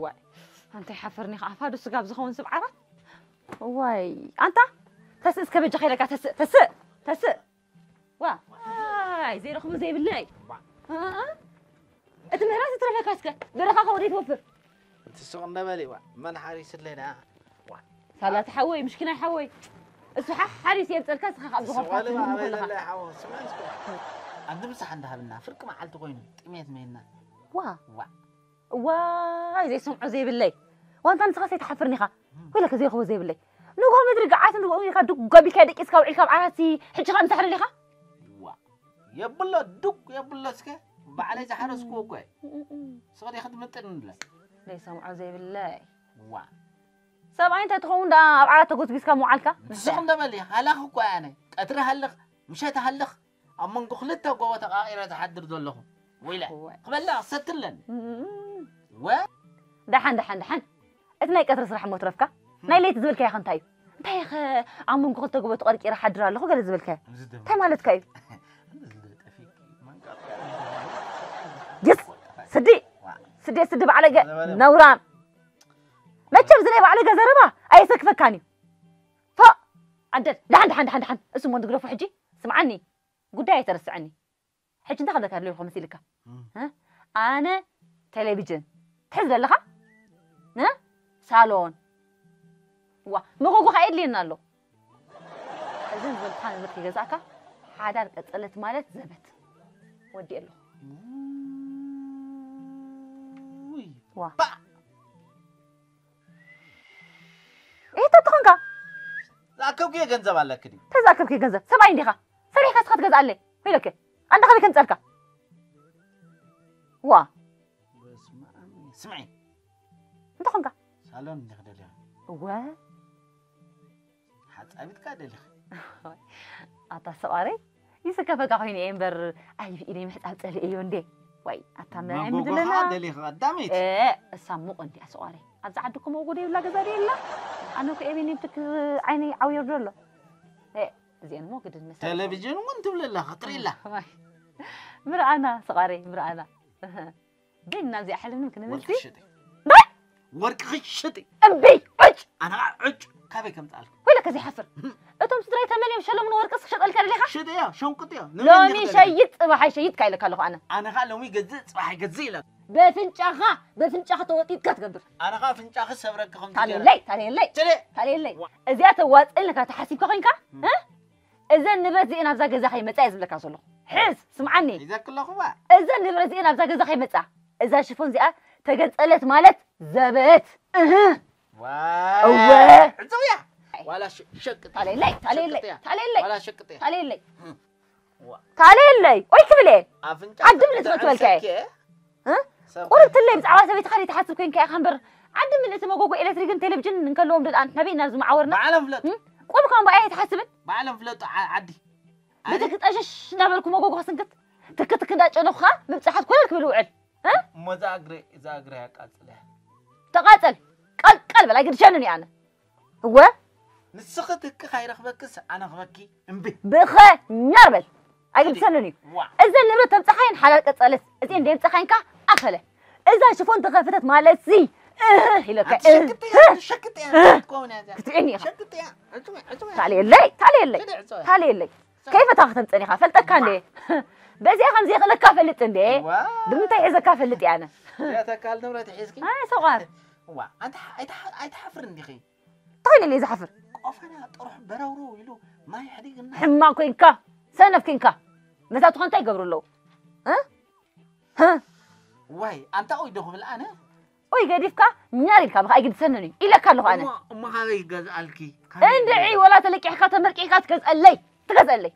ዋይ ኣንታይ ሓፈርኒ ከኣ ፋዱ ስጋብ ዝኸውን ስብ ዓራት። ዋይ ኣንታ ተስእ እስከ በጃ ከይለካ ተስእ ተስእ ተስእ። ዋይ ዘይረኽቦ ዘይብለይ። እቲ ምህራስ ይትረፈካ እስከ በረኻ ከወደ ትወፍር። እቲ ስቕ እንደበል ይዋ መን ሓሪስለይ ደኣ። ሳላ ተሓወይ ምሽኪናይ ሓወይ እሱ ሓሪስ የምፀልካ እስኻ ካብ ዝኾንካ ሓወ ስማን እስከ። ኣንተ ምሳሕ እንዳሃብና ፍርቂ መዓልቲ ኮይኑ ጥሜት መይና። ዋ ዋ ዋይ ዘይሰምዖ ዘይብለይ። ዋንታ ንስኻ ሰይትሓፍርኒ ኢኻ። ወይለከ ዘይረኽቦ ዘይብለይ። ንጎ ምድሪ ገዓት ንጎ ኢኻ ዱግ ገቢልካ ደቂስካ ውዒልካ ኣብ ዓራሲ ሕጂ ኸ ምሳሕርኒ ኢኻ። ዋ የብሎ ዱግ የብሎ እስከ ባዕለይ ዝሓረስኩ እኮ። ስቕዲ ክትምጥን እንድለ። ዘይሰምዖ ዘይብለይ። ዋ ሰብኣይ እንታይ ትኸውን ደኣ ኣብ ዓራት ተጎስጊስካ ምውዓልካ። ንስኹም ደበሊ ሃላኽ እኮ ኣነ ቀትሪ ሃልኽ ምሸት ሃልኽ ኣብ መንጎ ክልተ ጎቦ ተቓቒረ ዝሓድር ዘለኹ ወይለ ክበላ ክሰትለን ወ ደሓን ደሓን ደሓን እቲ ናይ ቀትሪ ስራሕ እሞ ትረፍካ ናይ ለይቲ ዝበልካዮ ኸ እንታይ እዩ እንታይ ኸ ኣብ መንጎ ክልተ ጎቦ ተቐርቂረ ሓድር ኣለኹ ገለ ዝበልካዮ እንታይ ማለትካ እዩ ጅስ ስዲ ስዲ ስዲ ባዕለገ ነውራም መቸም እዚ ናይ ባዕለገ ዘረባ ኣየሰክፈካን እዩ ፎእ ዓደል ደሓን ደሓን ደሓን ደሓን እሱ እሞ ንግደፎ ሕጂ ስምዓኒ ጉዳይ ኣይተረስዐኒ። ሕጂ እንታይ ክብለካ ደለኹ መሲልካ? ኣነ ቴሌቪዥን ትሕዝ ዘለኻ? ሳሎን ዋ መጎጎ ከ የድልየና ኣሎ። እዘን ዝበልኩኻ ንብረት ከይገዛእካ ሓዳር ቀጸለት ማለት ዘበት ወዲኤ ኣለኹ። ዋ እየ ተትኾንካ ዝኣከብኩዮ ገንዘብ ኣለኪ ድዩ? ተዝኣከብኩዮ ገንዘብ ሰብኣይ እንዲኻ ሰሪሕካ ስኻ ትገዝኣለይ ኢለኪ ኣንዳ ከመይ ከምፀልካ ዋ ስምዒ እንተኾንካ ሳሎን እንዲኺ ደሊኻ እወ ሓፃቢትካ ደሊኺ ኣታ ሰቋረይ ይስከፈካ ኮይኑ እየ እምበር ኣይ ኢደይ ምሕፃብ ፀልእ እዮ እንዴ ዋይ ኣታ መናይ ምድለና ደሊኺ ቀዳመይቲ እሳ ሙቕ እንዲያ ሰቋረይ ኣብዚ ዓዲ እኮ መውጎዶ የብላ ገዛ ድየላ ኣነ እኮ ኤቤን የብትክ ዓይነይ ዓው የርዶ ኣሎ እዚአን እሞ ግድን መሰል ቴሌቪዥን እውን ትብለላ ክትሪላ ምርኣና ሰቋረይ ምርኣና ቤና እዚኣ ሕልምንም ክንምልሲ ወርቂ ክሽጢ እምቢ ዕጭ ኣነ ዕጭ ካበይ ከምፃልኩ ወይለከ ዘይሓፍር እቶም ስድራይ ተመልዮም ሸለሙን ወርቅስ ክሸጠልካ ደሊኻ ሽጥዮ ሸንቁጥዮ ሎሚ ሸይጥ ፅባሕ ኣይሸይጥካ ኢለካ ኣለኹ ኣነ ኣነ ከዓ ሎሚ ገዝእ ፅባሕ ኣይገዝእ ኢለ በፍንጫኻ በፍንጫኻ ተወጢጥካ ትገብር ኣነ ከዓ ፍንጫኺ ሰብረኪ ከም ታለለይ ታለለይ ታለለይ እዚኣ ተዋፅእልካ ተሓሲብካ ኮይንካ እዘን ንብረት እዚኤን ኣብዛ ገዛ ከይመፃ እየ ዝብለካ ዘለኹ ሕዝ ስምዓኒ ሒዘኪ ኣለኹ ዋ እዘን ንብረት እዚኤን ኣብዛ ገዛ ከይመፃ እዛ ሽፎን እዚኣ ተገንፀለት ማለት ዘበት እህ እወ እጽውያ ዋላ ሸቅጥ ታሌለይ ታሌለይ ታሌለይ ዋላ ሸቅጥ ታሌለይ ታሌለይ ወይ ክብል እየ ዓዲ ምልእቲ ክትበልካ እየ ቁርብትለይ ብዛዕባ ሰበይትኻ ዘይትሓስብ ኮይንካ ኢኻ እምበር ዓዲ ምልእቲ መጎጎ ኤሌክትሪክን ቴሌቪዥን እንከለዎም ዶ ደኣ ናበይ ናብ ዝመዓወርና ባዕሎም ፍለጡ ቁም ከም ብኣይ ኣይትሓስብን ባዕሎም ፍለጡ ዓዲ ብትክ ጠሸሽ እናበልኩ መጎጎ ክስንክት ትክትክ እንዳጨነኹኻ ምብፃሓት ኮለል ክብል ውዕል እሞ እዛ እግረይ እዛ እግረይ ኣቃፅለያ ተቓፀል ቀልቀል በል ኣይግድሸንን እዩ ኣነ እወ ንስኺ ትኪ ካይረኽበክስ ኣነ ክበኪ እምቢ ብኸ ኛር በል ኣይግድሰንን እዩ እዘን ንብረት ተምፀኻየን ሓላል ቀፀለት እዚአን ደምፀኻየን ከዓ ኣኸለ እዛ ሽፎን ተኸፍተት ማለት ሲ እህ ኢለካ ክትዕኒ ኢኻ ታልየለይ ታልየለይ ታልየለይ ከይፈታ ከተምፀን ኢኻ ፈልጠካ እንደ በዚኣ ከም ዘይኽእለካ ፈልጥ እንደ ብምንታይ ሒዘካ ፈልጥ እየ ኣነ ተካል ንብረት ሒዝኪ ሰቋር ኣይትሓፍር እንዲኺ እንታይ ኢለ ዝሓፍር ቆፈና ጥሩሕ በረውረው ኢሉ ማይ ሕዲግና ሕማቕ ኮይንካ ሰነፍ ኮይንካ መሳትኻ እንታይ ይገብሩ ኣለዉ ዋይ ኣንታ ኦይ ዶ ክብል ኣነ ኦይ ገዲፍካ ኛር ኢልካ ብኻ ኣይግድሰንን እዩ ኢለካ ኣለኹ ኣነ እሞ ካበይ ይገዝኣልኪ እንድዒ ወላ ተለቂሕካ ተመርቂሕካ ትገዝአለይ ትገዝአለይ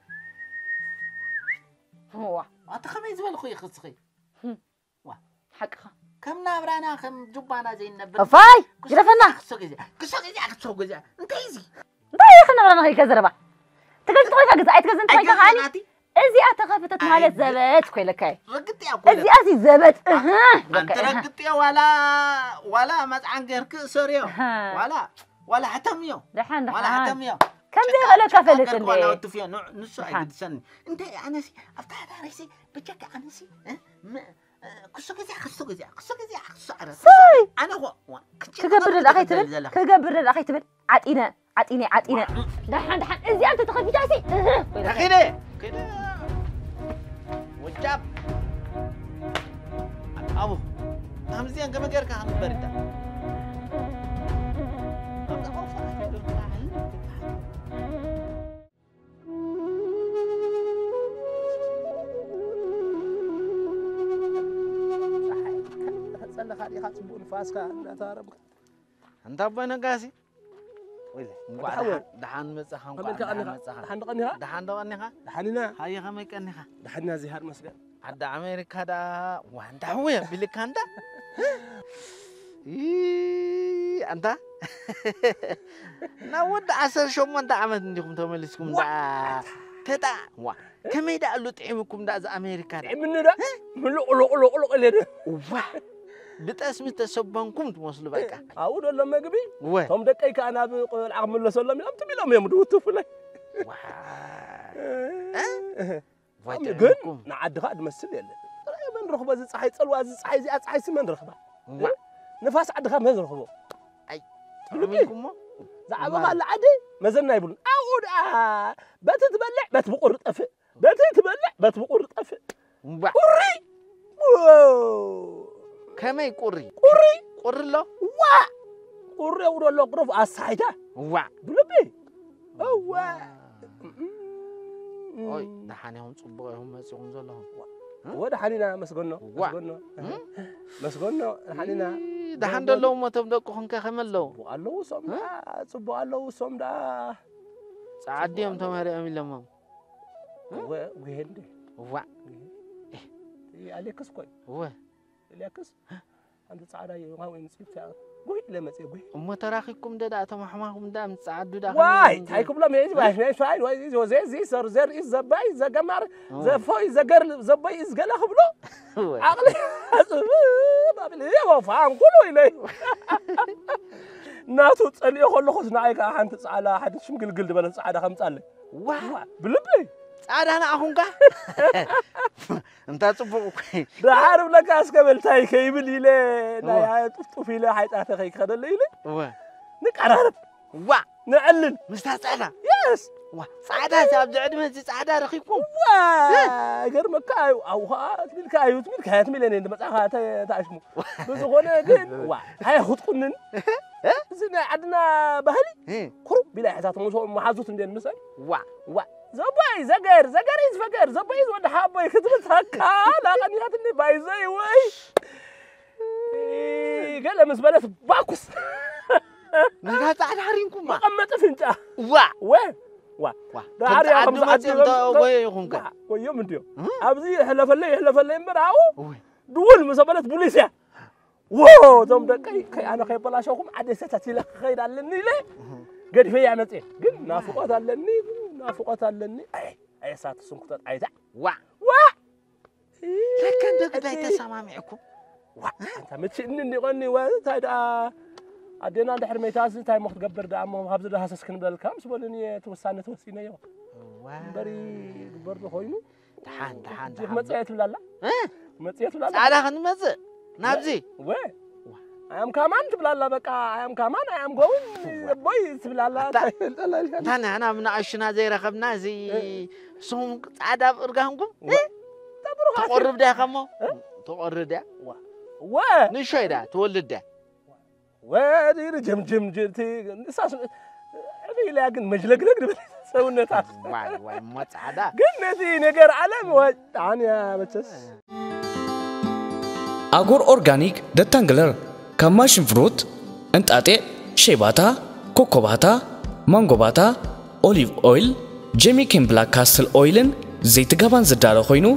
ዋ ኣቲ ከመይ ዝበልኹ ይኽስኺ ሓቅኻ ከም ናብራና ከም ጁባና ዘይነብር እፋይ ግደፈና ክሶ ግዜ ክሶ ግዜ ክሶ ግዜ እንታይ እዚ እንታይ ኢኺ ናብራና ከይከ ዘረባ ትገዝእ ተኾይንካ ግዛ ኣይትገዝእ እንተኾይንካ ከዓኒ እዚኣ ተኸፈተት ማለት ዘበት ኮይለካ እዩ። ረግጥ እያ እኮ እዚኣ ሲ ዘበት እህ ኣንቲ ረግጥ እያ ዋላ ዋላ መፅዓን ገርክ እሰርዮ ዋላ ዋላ ሕተምዮ ደሓን ዋላ ደሓን ሕተምዮ ከም ዘይበለካ ፈልጥ እንዴ ዋላ ወትፍዮ ንሱ ኣይግድሰኒ እንታይ ኣነሲ ኣብታ ሓዳረይሲ ብጀካ ኣነሲ ክሱ ግዜ ክሱ ግዜ ክሱ ግዜ ክሱ ዓረ ኣነ ክገብር ደኣ ከይትብል ክገብር ደኣ ከይትብል ዓጢነ ዓጢነ ዓጢነ ደሓን ደሓን እዚኣ እንተ ተኸፊታ ሲ እህ ኮይና ከኺደ ከደ ወጃብ ኣቡ ናምዚያን ከመ ጌርካ ክንበር ይዳ ፀለኻ ዲኻ ፅቡቅ ንፋስካ እናተረምካ እንታ ኣቦይ ነጋሲ ወይለ እንኳዕ ሓወይ። ደሓን- ደሓን መጻኻ እንኳዕ ከመልካ ደሓን ቀኒኻ መጻኻ ደሓን ዶ ቀኒኻ ደሓን ዶ ቀኒኻ ደሓንና ሃየ ከመይ ቀኒኻ ደሓንና ዚሃር መስገን ዓዲ ኣሜሪካ ዳ ዋንዳ ወይ ኣቢልካ እንዳ ይ ኣንታ ናብ ወዲ ዓሰርተ ሸሞንተ ዓመት እንዲኹም ተመሊስኩም ዳ ተጣ ዋ ከመይ ዳ ኣሉ ጥዒምኩም ዳ እዚ ኣሜሪካ ዳ ምንዳ ምሉቕ ሉቕ ሉቕ ሉቕ ኢለ ዶ ዋ ብጠስሚ ተሰበንኩም ትመስሉ በቃ ኣብኡ ደሎ መግቢ ወ እቶም ደቀይ ከዓ ናብ ቆልዓ ክምለሰሎም ኢሎም ትም ኢሎም እዮም ድውትፉለይ ዋ ግን ወይጥዕምኩም ንዓድኻ ድመስል የለን ጥራይ መን ረኽቦ እዚ ፀሓይ ፀልዋ እዚ ፀሓይ እዚኣ ፀሓይ ሲ መን ረኽባ ዋ ንፋስ ዓድኻ መን ረኽቦ ጥዕምኩሞ ዝዓበኻ ኣለ ዓዲ መዘና ይብሉን ኣብኡ ደኣ በቲ ትበልዕ በቲ ብቁሪ ጠፍእ በቲ ትበልዕ በቲ ብቁሪ ጠፍእ ዋ ቁሪ ከመይ ቁሪ ቁሪ ቁሪ ኣሎ ዋ ቁሪ ኣብኡ ደሎ ቅረፍ ኣሳሒታ ዋ ብልቢ እዋ ኦይ ደሓን ኢኹም ፅቡቕ ኢኹም መፂኹም ዘለኹም ወደ ሓኒና መስገኖ ዋ። መስገኖ መስገኖ ሓኒና ደሓን ደለዉ እሞ እቶም ደቅኹም ከ ከመ ኣለዉ ኣለዉ ሶም ደኣ ፅቡቅ ኣለዉ ሶም ደኣ ፃዓዲ እዮም ተመሪዖም ኢሎሞም ጉሄ እንደ ዋ ኣሌክስ ኮይ ወ ኣሌክስ ሓንቲ ፃዕዳ የማ ወይ ምፅኢት ጉሂ ኢለ መፅእ ጉሂ እሞ ተራኺብኩም ደ ደኣ ተማሕማኹም ደኣ ምስ ፃዓዱ ደኣ ዋይ ከመይ ታይ ክብሎም ሄዚ ዋይ ናይ ፋይ ወይ ዚ ወዘ ዚ ሰር ዘር ኢዝ ዘባይ ዘገማር ዘፎይ ዘገር ዘቦይ ኢዝ ገለ ክብሎ ወ- ዓቕሊ ጽብብ ኣብል እየ ወፋን ኩሉ ኢለይ ናቱ ጸሊኦ ከለኹስ ንዓይ ከዓ ሓንቲ ጻዕዳ ሓንቲ ሽምግልግል ዝበለት ጻዕዳ ከምጻለይ ዋ ብልቢ ፃዕዳ ንኣኹምካ እንታ ፅቡቕ እኮ እዩ። ደሓር ብለካ እስከ በልታይ ከይብል ኢለ ናይ ጥፍጡፍ ኢለ ሓይጣተ ከይክኸደለ ኢለ ወ ንቀራረብ ዋ ንዕልል ምስታ ፃዕዳ የስ ዋ ፃዕዳ ሲ ኣብዚ ዕድመ እዚ ፃዕዳ ረኺብኩም ዋ ገርመካ እዩ ኣብኡ ከዓ ትሚልካ እዩ ትሚልካ እያ ትሚለኒ እንዲ መፅኣኻ ተኣሽሙ ብዝኾነ ግን ዋ እንታይ ክትቁንን እዚ ናይ ዓድና ባህሊ እ፣ ኩሩ ቢላ ሕዛት መሓዙት እንደ ምሰል ዋ ዋ ዘቦይ ዘገር ዘገር እዩ ዝፈገር ዘቦይ ዝወዲ ሓቦይ ክትብል ታካ ላቐኒኻትኒ ባይዘይ ወይ ገለ ምስ በለት ባኩስ ነታ ፃዕዳ ሃሪንኩማ መቐመጢ ፍንጫ ዋ ወ ዋ ዋ ዳሓር ከምቲ ዓዲ እያ መፅኦም ከምዚ ተጎየ ይኹምከ ወዮም እንድዮም እም? ኣብዚ ይሕለፈለይ ይሕለፈለይ እምበር ኣብኡ ወይ ድውል ምስ በለት ቡሊስ እያ ወ እዞም ደቀይ ከይ ኣነ ከይበላሸኹም ዓደይ ሰታት ኢለ ክኸይድ ኣለኒ ኢለ ገዲፈያ መፅየ ግን ናፍቆት ኣለኒ ናፍቆት ኣለኒ ኣይ ኣየሳትስም ክተጣይታ ዋ ዋ ለካ እንደ ግዳይ ተሰማሚዕኩም ዋ ኣንታ መችእኒ እንዲቆኒ ወ እንታይ ደኣ ኣዴና እንድሕር መይታስ እንታይ ሞ ክትገብር ደኣ እሞ ካብዚ ደሃሰስ ክንብለልካ ምስ በሉኒ እቲ ውሳነ ተወሲነዮ ዋ እምበሪ ግበር ዶ ኮይኑ ደሓን ደሓን ጅፍ መፅያ ትብላላ እ? መፅያ ትብላላ ፃዕዳ ክንመፅእ ናብዚ ወ ኣያም ካማን ትብላላ በቃ ኣያም ካማን ኣያም ጎውን ቦይ ትብላላ ኣታ- እንታ ንሕና ብንኣሽና ዘይረኸብና እዚ ስኹም ፃዕዳ ኣብ እርጋንኩም ተብሩኻ ተቆርብ ዳይኻ እሞ ተቆርብ ድያ ወ ንእሾይ ዳ ትወልድ ድያ ወዲሪ ጀምጀም ጀርቲ ንሳስ ዕብ ኢላ ግን መጅለግለግ ድብል ሰውነታ ዋይ ዋይ እሞ ፃዕዳ ግን ነቲ ነገር ዓለም ወጣን እያ መቸስ ኣጎር ኦርጋኒክ ደታንግለር ካብ ማሽን ፍሩት እንጣጢዕ ሸይባታ ኮኮባታ ማንጎባታ ኦሊቭ ኦይል ጀሚኬን ብላክ ካስትል ኦይልን ዘይቲ ጋባን ዝዳሎ ኮይኑ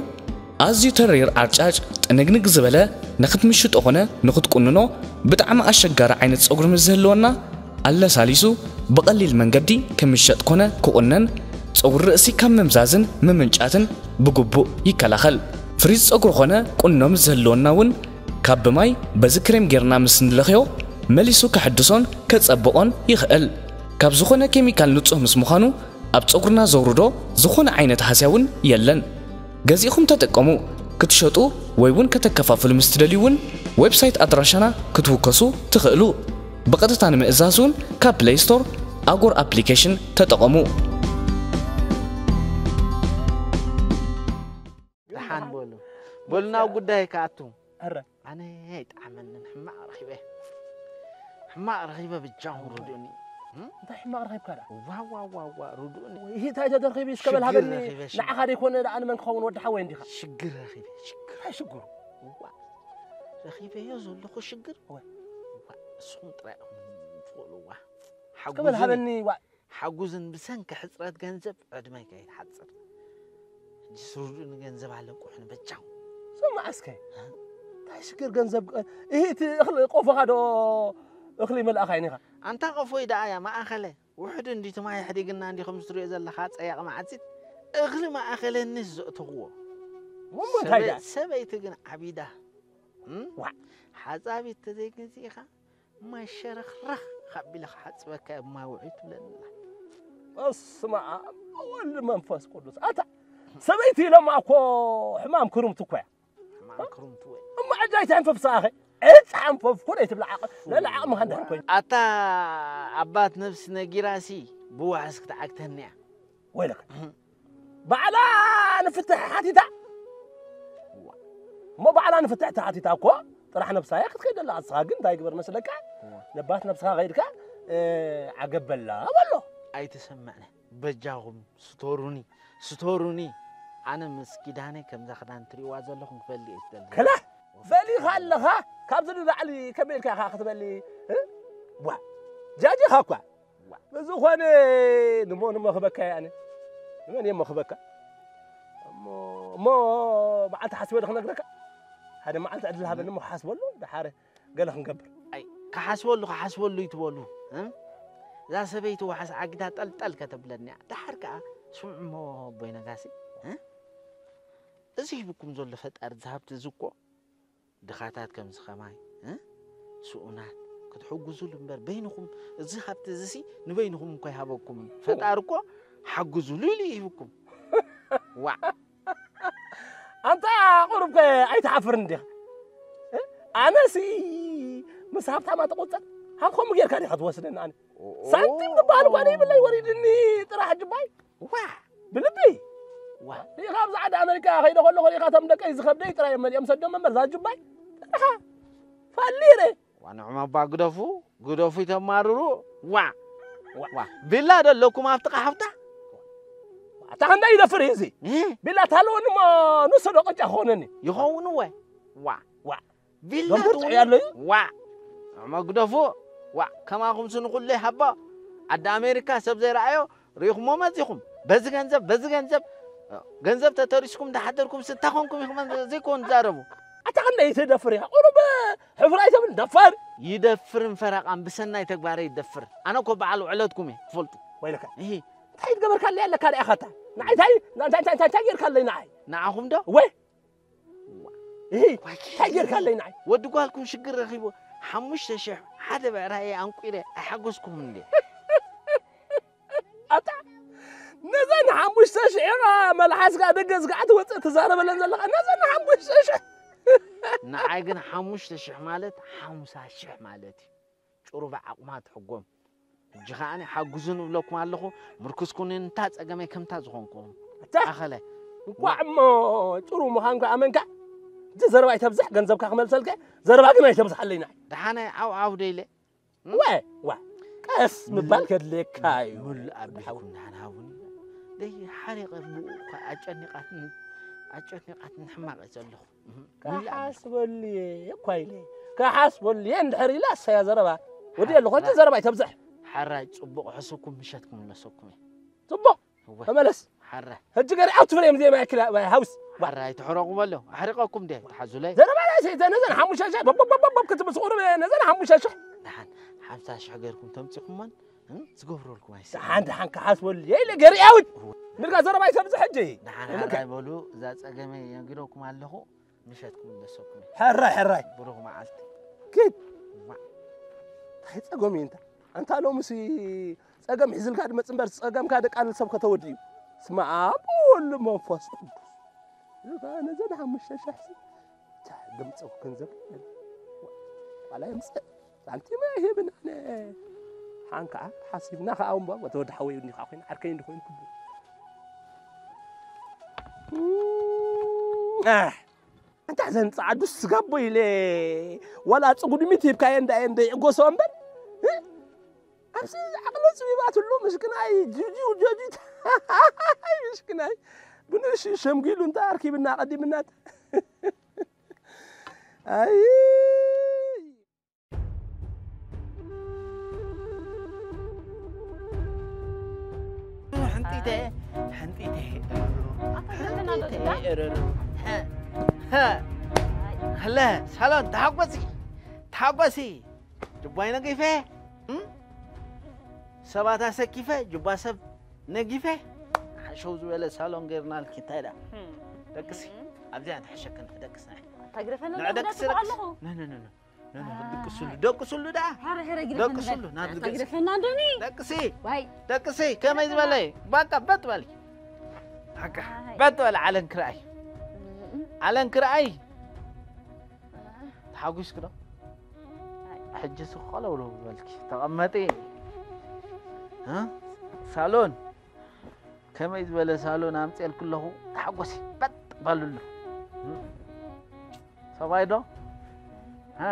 ኣዝዩ ተሪር ዓርጫጭ ጥንግንግ ዝበለ ንክትምሽጦ ኮነ ንክትቁንኖ ብጣዕሚ ኣሸጋሪ ዓይነት ፀጉሪ ምስ ዝህልወና ኣለሳሊሱ ብቐሊል መንገዲ ክምሸጥ ኮነ ክቑነን ጸጉሪ ርእሲ ካብ ምምዛዝን ምምንጫትን ብግቡእ ይከላኸል። ፍሪዝ ጸጉሪ ኾነ ቁኖ ምስ ዝህልወና እውን ካብ ብማይ በዚ ክሬም ጌርና ምስ ንለኽዮ መሊሱ ከሐድሶን ከጸብቖን ይኽእል። ካብ ዝኾነ ኬሚካል ንጹህ ምስ ምዃኑ ኣብ ጸጉርና ዘውርዶ ዝኾነ ዓይነት ሃስያ እውን የለን። ገዚእኹም ተጠቀሙ። ክትሸጡ ወይ እውን ከተከፋፍሉ ምስ ትደልዩ እውን ዌብሳይት ኣድራሻና ክትውከሱ ትኽእሉ። ብቐጥታ ንምእዛዝ እውን ካብ ፕለይ ስቶር ኣጎር ኣፕሊኬሽን ተጠቐሙ። ደሓን በሉ። በሉ ናብ ጉዳይ ክኣቱ። ኣረ። ኣነ ኣይጠዓመንን፣ ሕማቕ ረኺበ። ሕማቕ ረኺበ ብጃኹም ርድኡኒ። እም? እንታይ ሕማቕ ረኺብካ ደኣ? ዋ ዋ ዋ ዋ ርድኡኒ። ይህ እንታይ ተደርኺቡ እስከ በል ሽግር ሃበኒ። ረኺበ፣ ሽግር። ንዓኻ ደይኮነ ደኣ ንመን ክኸውን ወዲ ሓወይ እንዲኻ? ሽግር ረኺበ፣ ሽግር። እንታይ ሽግሩ? ዋ ረኺበዮ ዘለኹ ሽግር። እወ። ዋ እስኹም ጥራይ ኢኹም ትኽእልዋ። እስከ በል ሓጉዙኒ። ሃበኒ ዋ ሓጉዝን ብሰንኪ ሕፅረት ገንዘብ ዕድመይ ከይሓፅር። ሕጂ ስርዱኒ ገንዘብ ኣለቁሕን በጃኹም። ስማዕ እስከ እንታይ ሽግር ገንዘብ ይህ እቲ እኽሊ ቆፎኻ ዶ እኽሊ መልኣኻ ይኒኻ ኣንታ ቀፎይ ደኣ እያ ማእኸለ ውሕድ እንዲ ትማይ ሕዲግና እንዲ ከም ዝትሪኦ ዘለኻ ፀያቕ መዓፂት እኽሊ ማእኸለኒስ ዘእተኽዎ። እሞ እንታይ ደኣ ሰበይቲ ግን ዓቢዳ። እም? ዋዕ። ሓፃቢት ተዘይገዚእኻ ማይ ሸረኽረኽ ካቢለ ክሓፅበካ እየ ማይ ውዑይ ትብለኒ ኣላ። በስመ ኣብ ወወልድ መንፈስ ቅዱስ ኣታ ሰበይቲ ኢሎማ እኮ ሕማም ክርምቲ እኮ እያ ሕማም ክርምቲ ወይ እሞ ዕጃ ኣይትሕንፈፍ ሰኣኸ ዕፃ ኣንፈፍኩ ደይ ትብላ ዓቐ ለለ ዓቕምኻ እንድሕር ኮይኑ ኣታ ኣባት ነብሲ ነጊራሲ ብዋሕስ ክትዓግተኒ እያ። ወይለካ ባዕላ ንፍትሕ ሓቲታ እሞ ባዕላ ንፍትሕ ተሓቲታ እኮ ጥራሕ ነብሳያ ክትከይደላ ኣስኻ ግን እንታይ ግበር መስለካ ነባት ነብስኻ ከይድካ ዓገበላ በሎ ኣይተሰምዕነ በጃኹም ስተሩኒ ስተሩኒ ኣነ ምስ ኪዳነ ከምዛ ክዳን ትሪእዋ ዘለኹም ክበሊ እየ ዝደሊ ከላ በሊኻ ኣለኻ ካብዚ ንላዕሊ ከመይ ኢልካ ኢኻ ክትበሊ ዋ ጃጂኻ እኳ ብዝኾነ ንመን እሞ ክበካ እየ ኣነ ንመን እየ እሞ ክበካ እሞ እሞ መዓልቲ ሓስበ ዶ ክነግረካ ሓደ መዓልቲ ዕድል ሃበኒ እሞ ክሓስበሉ ደሓረ ገለ ክንገብር ኣይ ክሓስበሉ ክሓስበሉ ይትበሉ እዛ ሰበይቲ ዋሕስ ዓጊታ ጠልጠል ከተብለኒ እያ ደሓር ከዓ ስምዑ እሞ ኣቦይ ነጋሲ እዚ ሂብኩም ዘሎ ፈጣሪ ዝሃብቲ እዚ እኮ ድኻታት ከምዚ ኸማይ ስኡናት ክትሕግዙሉ እምበር በይንኹም እዚ ሃብቲ እዚሲ ንበይንኹም እኮ ይሃበኩም እዩ ፈጣሪ እኮ ሓግዙሉ ኢሉ ይህብኩም ዋዕ ኣንታ ቁሩብ ከ ኣይትሓፍርን ዲኻ ኣነሲ ምስ ሃብታማ ትቁፅር ሃብከሙ ጌርካ ዲኻ ትወስደኒ ኣነ ሳንቲም ዝበሃል እኳ ዘይብለይ ወሪድኒ ጥራሕ ጅባይ ዋዕ ብልቢ ዋዕ ሪኢኻ ኣብዚ ዓዲ ኣመሪካ ከይደ ከለኹ ሪኢኻ እቶም ደቀይ ዝኸብደይ ጥራይ እዮም መሊኦም ሰዶም እምበር ዛጅባይ ጥራኻ ፋሊረ ዋንዑም ኣባ ግደፉ ግደፉ ይተማርሩ ዋዕ ዋዕ ቢላ ዶ ኣለኩም ኣብ ጥቓ ሓፍታ ኣታ ክንደይ ይደፍር እዩ እዚ ቢላ ታለወኒ እሞ ንሱ ዶ ቅጫ ክኾነኒ ይኸውን ወ ዋዕ ዋዕ ቪላ ገንፎ ትውኒ ጥዑይ ኣሎ እዩ ዋዕ መግደፎ ዋዕ ከማኹም ስንኹለይ ሃባ ዓዲ ኣሜሪካ ሰብ ዘይረኣዮ ርኢኹሞ መፂኹም በዚ ገንዘብ በዚ ገንዘብ ገንዘብ ተተሪስኩም እንዳሓደርኩም ስታኾንኩም ኢኹም ዘይኮን ትዛረቡ ኣታ ክንደይ ትደፍር ኢኻ ቁሩብ ሕፍር ኣይተብል ደፋር ይደፍርን ፈረቃን ብሰናይ ተግባረ ይደፍር ኣነ እኮ በዓል ውዕለትኩም እየ ትፈልጡ ወይለካ ይሄ እንታይ ትገበርካለይ ኣለካ ርኢኻታ ንዓይ እንታይ እንታይ እንታይ እንታይ እንታይ ጌርካለይ ንዓይ ንዓኹም ዶ ወይ ይሄ እንታይ ጌርካለይ ንዓይ ወዲ ጓልኩም ሽግር ረኺቡ ሓሙሽተ ሽሕ ሓደ ብዕራየ ኣንቂረ ኣይሓገዝኩምን እንዴ ኣታ ነዘን ሓሙሽተ ሽሕ ኢኻ መልሓስካ ደገ ዝጋዕ ትወፅእ ትዛረበለን ዘለኻ ነዘን ሓሙሽተ ሽሕ ንዓይ ግን ሓሙሽተ ሽሕ ማለት ሓምሳ ሽሕ ማለት እዩ ጭሩ ብዓቕማ ትሕጎም ሕጂ ከዓኒ ሓጉዙ ንብለኩም ኣለኹ ምርኩስኩኒ እንታ ፀገመይ ከምታ ዝኾንኩም ኣታ ኣኸለ እንኳዕ እሞ ጭሩ ምዃንካ ኣመንካ እቲ ዘረባ ኣይተብዝሕ ገንዘብካ ክመልሰልከ ዘረባ ግን ኣይተብዝሓለይ ንዓይ ደሓነ ዓው ዓው ደይለ ወ ዋ ቀስ ምባል ከድልየካ እዩ ሙሉእ ኣቢልኩም ደሓን ሃቡኒ ደይ ሓሪቐ ብኡ ኣጨኒቓትኒ ኣጨኒቓትኒ ሕማቕ እየ ዘለኹ ከሓስበሉ እየ እኳ ኢለ ከሓስበሉ እየ እንድሕር ኢላ ኣሰያ ዘረባ ወዲ ኣለኹ እቲ ዘረባ ይተብዝሕ ሓራይ ፅቡቕ ሕሱኩም ምሸት ክምለሰኩም እየ ፅቡቕ እወ ተመለስ ሓረ ሕጂ ገሪ ኣብ ትፍለዮም ዜማ ያክል ሃውስ ሓረ ኣይትሕረቑ በሎ ኣሕሪቐኩም ድየ ትሓዙለይ ዘረባ ናይ ሰይተ ነዘን ሓሙሽተ ሸሕ በቦቦቦቦብ ክትምስ ቁሩብ ነዘን ሓሙሽተ ሸሕ ደሓን ሓምሳ ሽሕ ገርኩም ተምፂኹሞን ዝገብረልኩም ኣይስእን። ደሓን ደሓን ክሓስበሉ እየ ኢለ ገሪኣውት። ንርጋ ዘረባ ይሰብዚ ሕጂ። ደሓን ሕራይ በሉ፣ እዛ ጸገመይ ነጊረኩም ኣለኹ፣ ምሸት ክምለሰኩም እየ። ሕራይ ሕራይ። ብሩኽ መዓልቲ። ኪድ። ዋ። እንታይ ጸገም እዩ እንታ? ኣንታ ሎምሲ ጸገም ሒዝልካ ድመጽእ እምበር፣ ጸገምካ ደቃልል ሰብ ከተወዲ እዩ። ስመ ኣብ ወወልድ መንፈስ ቅዱስ። እዛ ነዘን ሓሙሽተ ሽሕ ሲ፣ ቻ፣ ድምጸው ገንዘብ የለን። ዋላ የምጽእ። ሳንቲም ኣይህብን ኣነ። ሓን ከዓ ሓሲብና ከዓ እምባ፣ ወተ ወዲ ሓወይ እንዲኻ ኮይና፣ ዓርከይ እንዲ ኮይኑ ክቡ። ኣህ፣ ኣንታ ዘን ጸዓዱ ስጋቦ ኢለ፣ ዋላ ጽጉድሚት ሂብካየ እንዳ፣ እንደ ይዕጎሶ እምበር። እ? ኣብዚ ዓቕሊ ጽቢባትሉ ምስክናይ ጁጁ ጆጂት። ምስክናይ። ብንእሽቱ ሸምጊሉ እንተ ኣርኪብና ቀዲምናት። ኣይ። ሕንጢተ፣ ሕንጢተ፣ ኣታ ዘለና ዶ ሕንጢተ፣ እዛ? እረሩ። ሀ፣ ሀ። ሀለ፣ ሳሎን፣ ተሓጎሲ፣ ተሓጎሲ። ጅባይ ነጊፈ፣ እም? ሰባት ኣሰኪፈ፣ ጅባ ሰብ ነጊፈ። ሓሸው ዝበለ ሳሎን ጌርናልኪ፣ እንታይ ደኣ? እም። ደቅሲ፣ እም። ኣብዚኣ ንሕሸክን፣ ደቅሲ ናይ። ኣታ ግደፈና፣ ንዕ ደቅሲ፣ ግደፍኩ ደቅሲ። ኣለኹ። ነ፣ ነ፣ ነ፣ ነ። ነ፣ ነ፣ ኣይ። ደቅስሉ፣ ደቅስሉ ደኣ። ሐረ፣ ሐረ፣ ግደፈኒ ደቅስሉ፣ በል። ናብዚ ኣታ ገጽ። ግደፈና እንዶኒ። ደቅሲ፣ ዋይ። ደቅሲ፣ ከመይ ግደፈና። ዝበለ? በቃ፣ በጥ በል። በቃ፣ ኣይ። በጥ በል፣ ዓለም ክርኣይ። እም። ዓለም ክርኣይ። ኣይ። ተሓጒስኪ ዶ? ኣይ። ሕጂ ስቕ ለውለው በልኪ። ተቐመጢ። እ? ሳሎን። ከመይ ዝበለ ሳሎን ኣምፅኤልኪ ኣለኹ፣ ተሓጎሲ፣ በጥ በልሉ። ሰብኣይ ዶ? ሃ?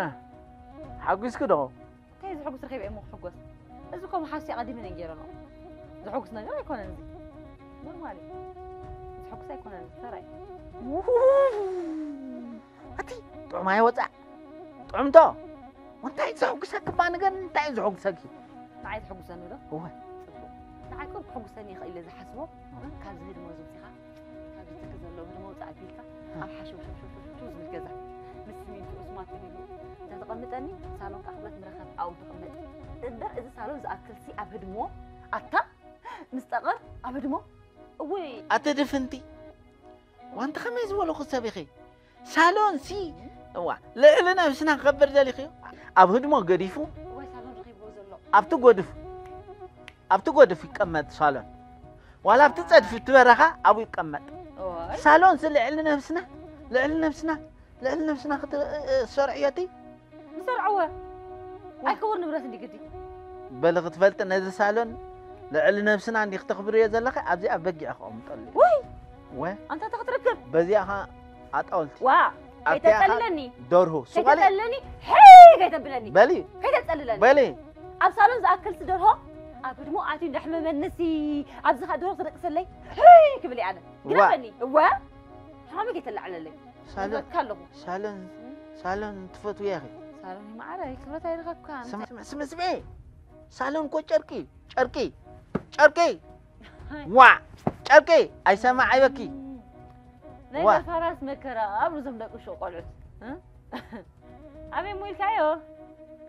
ሓጒስኪ ዶ? እንታይ ዘሕጉስ ረኺበ እሞ ክሕጎስ? እዚ እኮ መሓዝቲ ኣቐዲመ ነጊረ ኣለኹ። ዘሕጉስ ነገር ኣይኮነን እዚ። ኖርማል እዩ። ዘሕጉስ ኣይኮነን እዚ፣ ተራይ። ውሁሁሁ። ኣቲ ጥዑም ኣይወፃእ። ጥዑምቶ። እንታይ ዘሕጉሰኪ እባ ንገርኒ፣ እንታይ እዩ ዘሕጉሰኪ? ንዓይ ዘሕጉሰኒ ዶ? እወ። ጽቡቕ። ንዓይ እኮ ክሕጉሰኒ ይኽእል እየ ዝሓስቦ፣ እወ። ካብዚ ህድሞ እዚ ወጺኻ፣ ካብዚ ትኪ ዘለዎ ህድሞ ውጻእ ኣቢልካ፣ እወ። ኣብ ሓሸው ሸው ሸው ሸው ሸው ዝብል ገዛ፣ ምስ ሲሚንቶ፣ ስማንት ተገይሩ፣ እንተ ተቐምጠኒ፣ ሳሎን ከኣ ክብረት ምረኸብ ኣብኡ ተቐመጥ። እምበር እዚ ሳሎን ዝኣክል ሲ ኣብ ህድሞ፣ ኣታ ምስ ጠቐር ኣብ ህድሞ፣ እውይ። ኣቲ ድፍንቲ፣ ዋንቲ ከመይ ዝበልኹ ሰብ ኢኺ? ሳሎን ሲ፣ እዋ፣ ልዕሊ ነብስና ክኸብር ደሊኽዮ? ኣብ ህድሞ ገዲፉ፣ እዋይ፣ ሳሎን ረኺብዎ ዘሎ። ኣብቲ ጎድፍ፣ ኣብቲ ጎድፍ ይቀመጥ ሳሎን። ዋላ ኣብቲ ጸድፊ፣ እቲ በረኻ ኣብኡ ይቀመጥ። እዋይ። ሳሎን ሲ ልዕሊ ነብስና፣ ልዕሊ ነብስና፣ ልዕሊ ነብስና ክት-፣ እ-፣ እ-፣ ሰርዕዮ እቲ? ንሰርዕዎ። ዋ። ኣይከውን ንብረት እንዲ ግዲ። በሊ ክትፈልጢ ነዚ ሳሎን ልዕሊ ነብስና እንዲ ክተኽብርዮ ዘለኺ፣ ኣብዚ ኣብ በጊዕ ከቐምጠሉ። ወይ! ወ? ኣንታ ተኽትረክብ። በዚኣ ኸ ኣጣውልቲ። ዋ! ኣብቲኣ ኸ ከይተጸልለኒ። ደርሁ። ሱቕ በሊ። ከይተጸልለኒ። ሄይ! ከይተብለኒ። በሊ። ከይተጸልለኒ። በሊ። ኣብ ሳሎን ዝኣክል ሲ ደርሆ፣ ኣብ ህድሞ ኣትዩ እንዳሕመመኒ ሲ፣ ኣብዚ ኸ ደርሆ ክደቅሰለይ። ሄይ! ክብል እየ ኣነ። ዋ። ግደፈኒ። እወ። ሕማመይ ከይተላዕለለይ። ሳሎን፣ እብለካ ኣለኹ። ሳሎን፣ እም? ሳሎን ትፈትውያ ኢኺ? ሳሎን ይማዓረይ፣ ክብረት ኣይረኸብካን። ስም-፣ ስም-፣ ስምዒ። ሳሎን እኮ ጨርቂ፣ ጨርቂ፣ ጨርቂ። ሃይ። ዋ፣ ጨርቂ። ኣይሰማዕ ኣይበኪ። እም። ናይ ዋ። ደፋራስ መከራ፣ ኣብ ርዞም ደቂ ሸው ቆልዑት። እ? ኣበይ እሞ ኢልካዮ?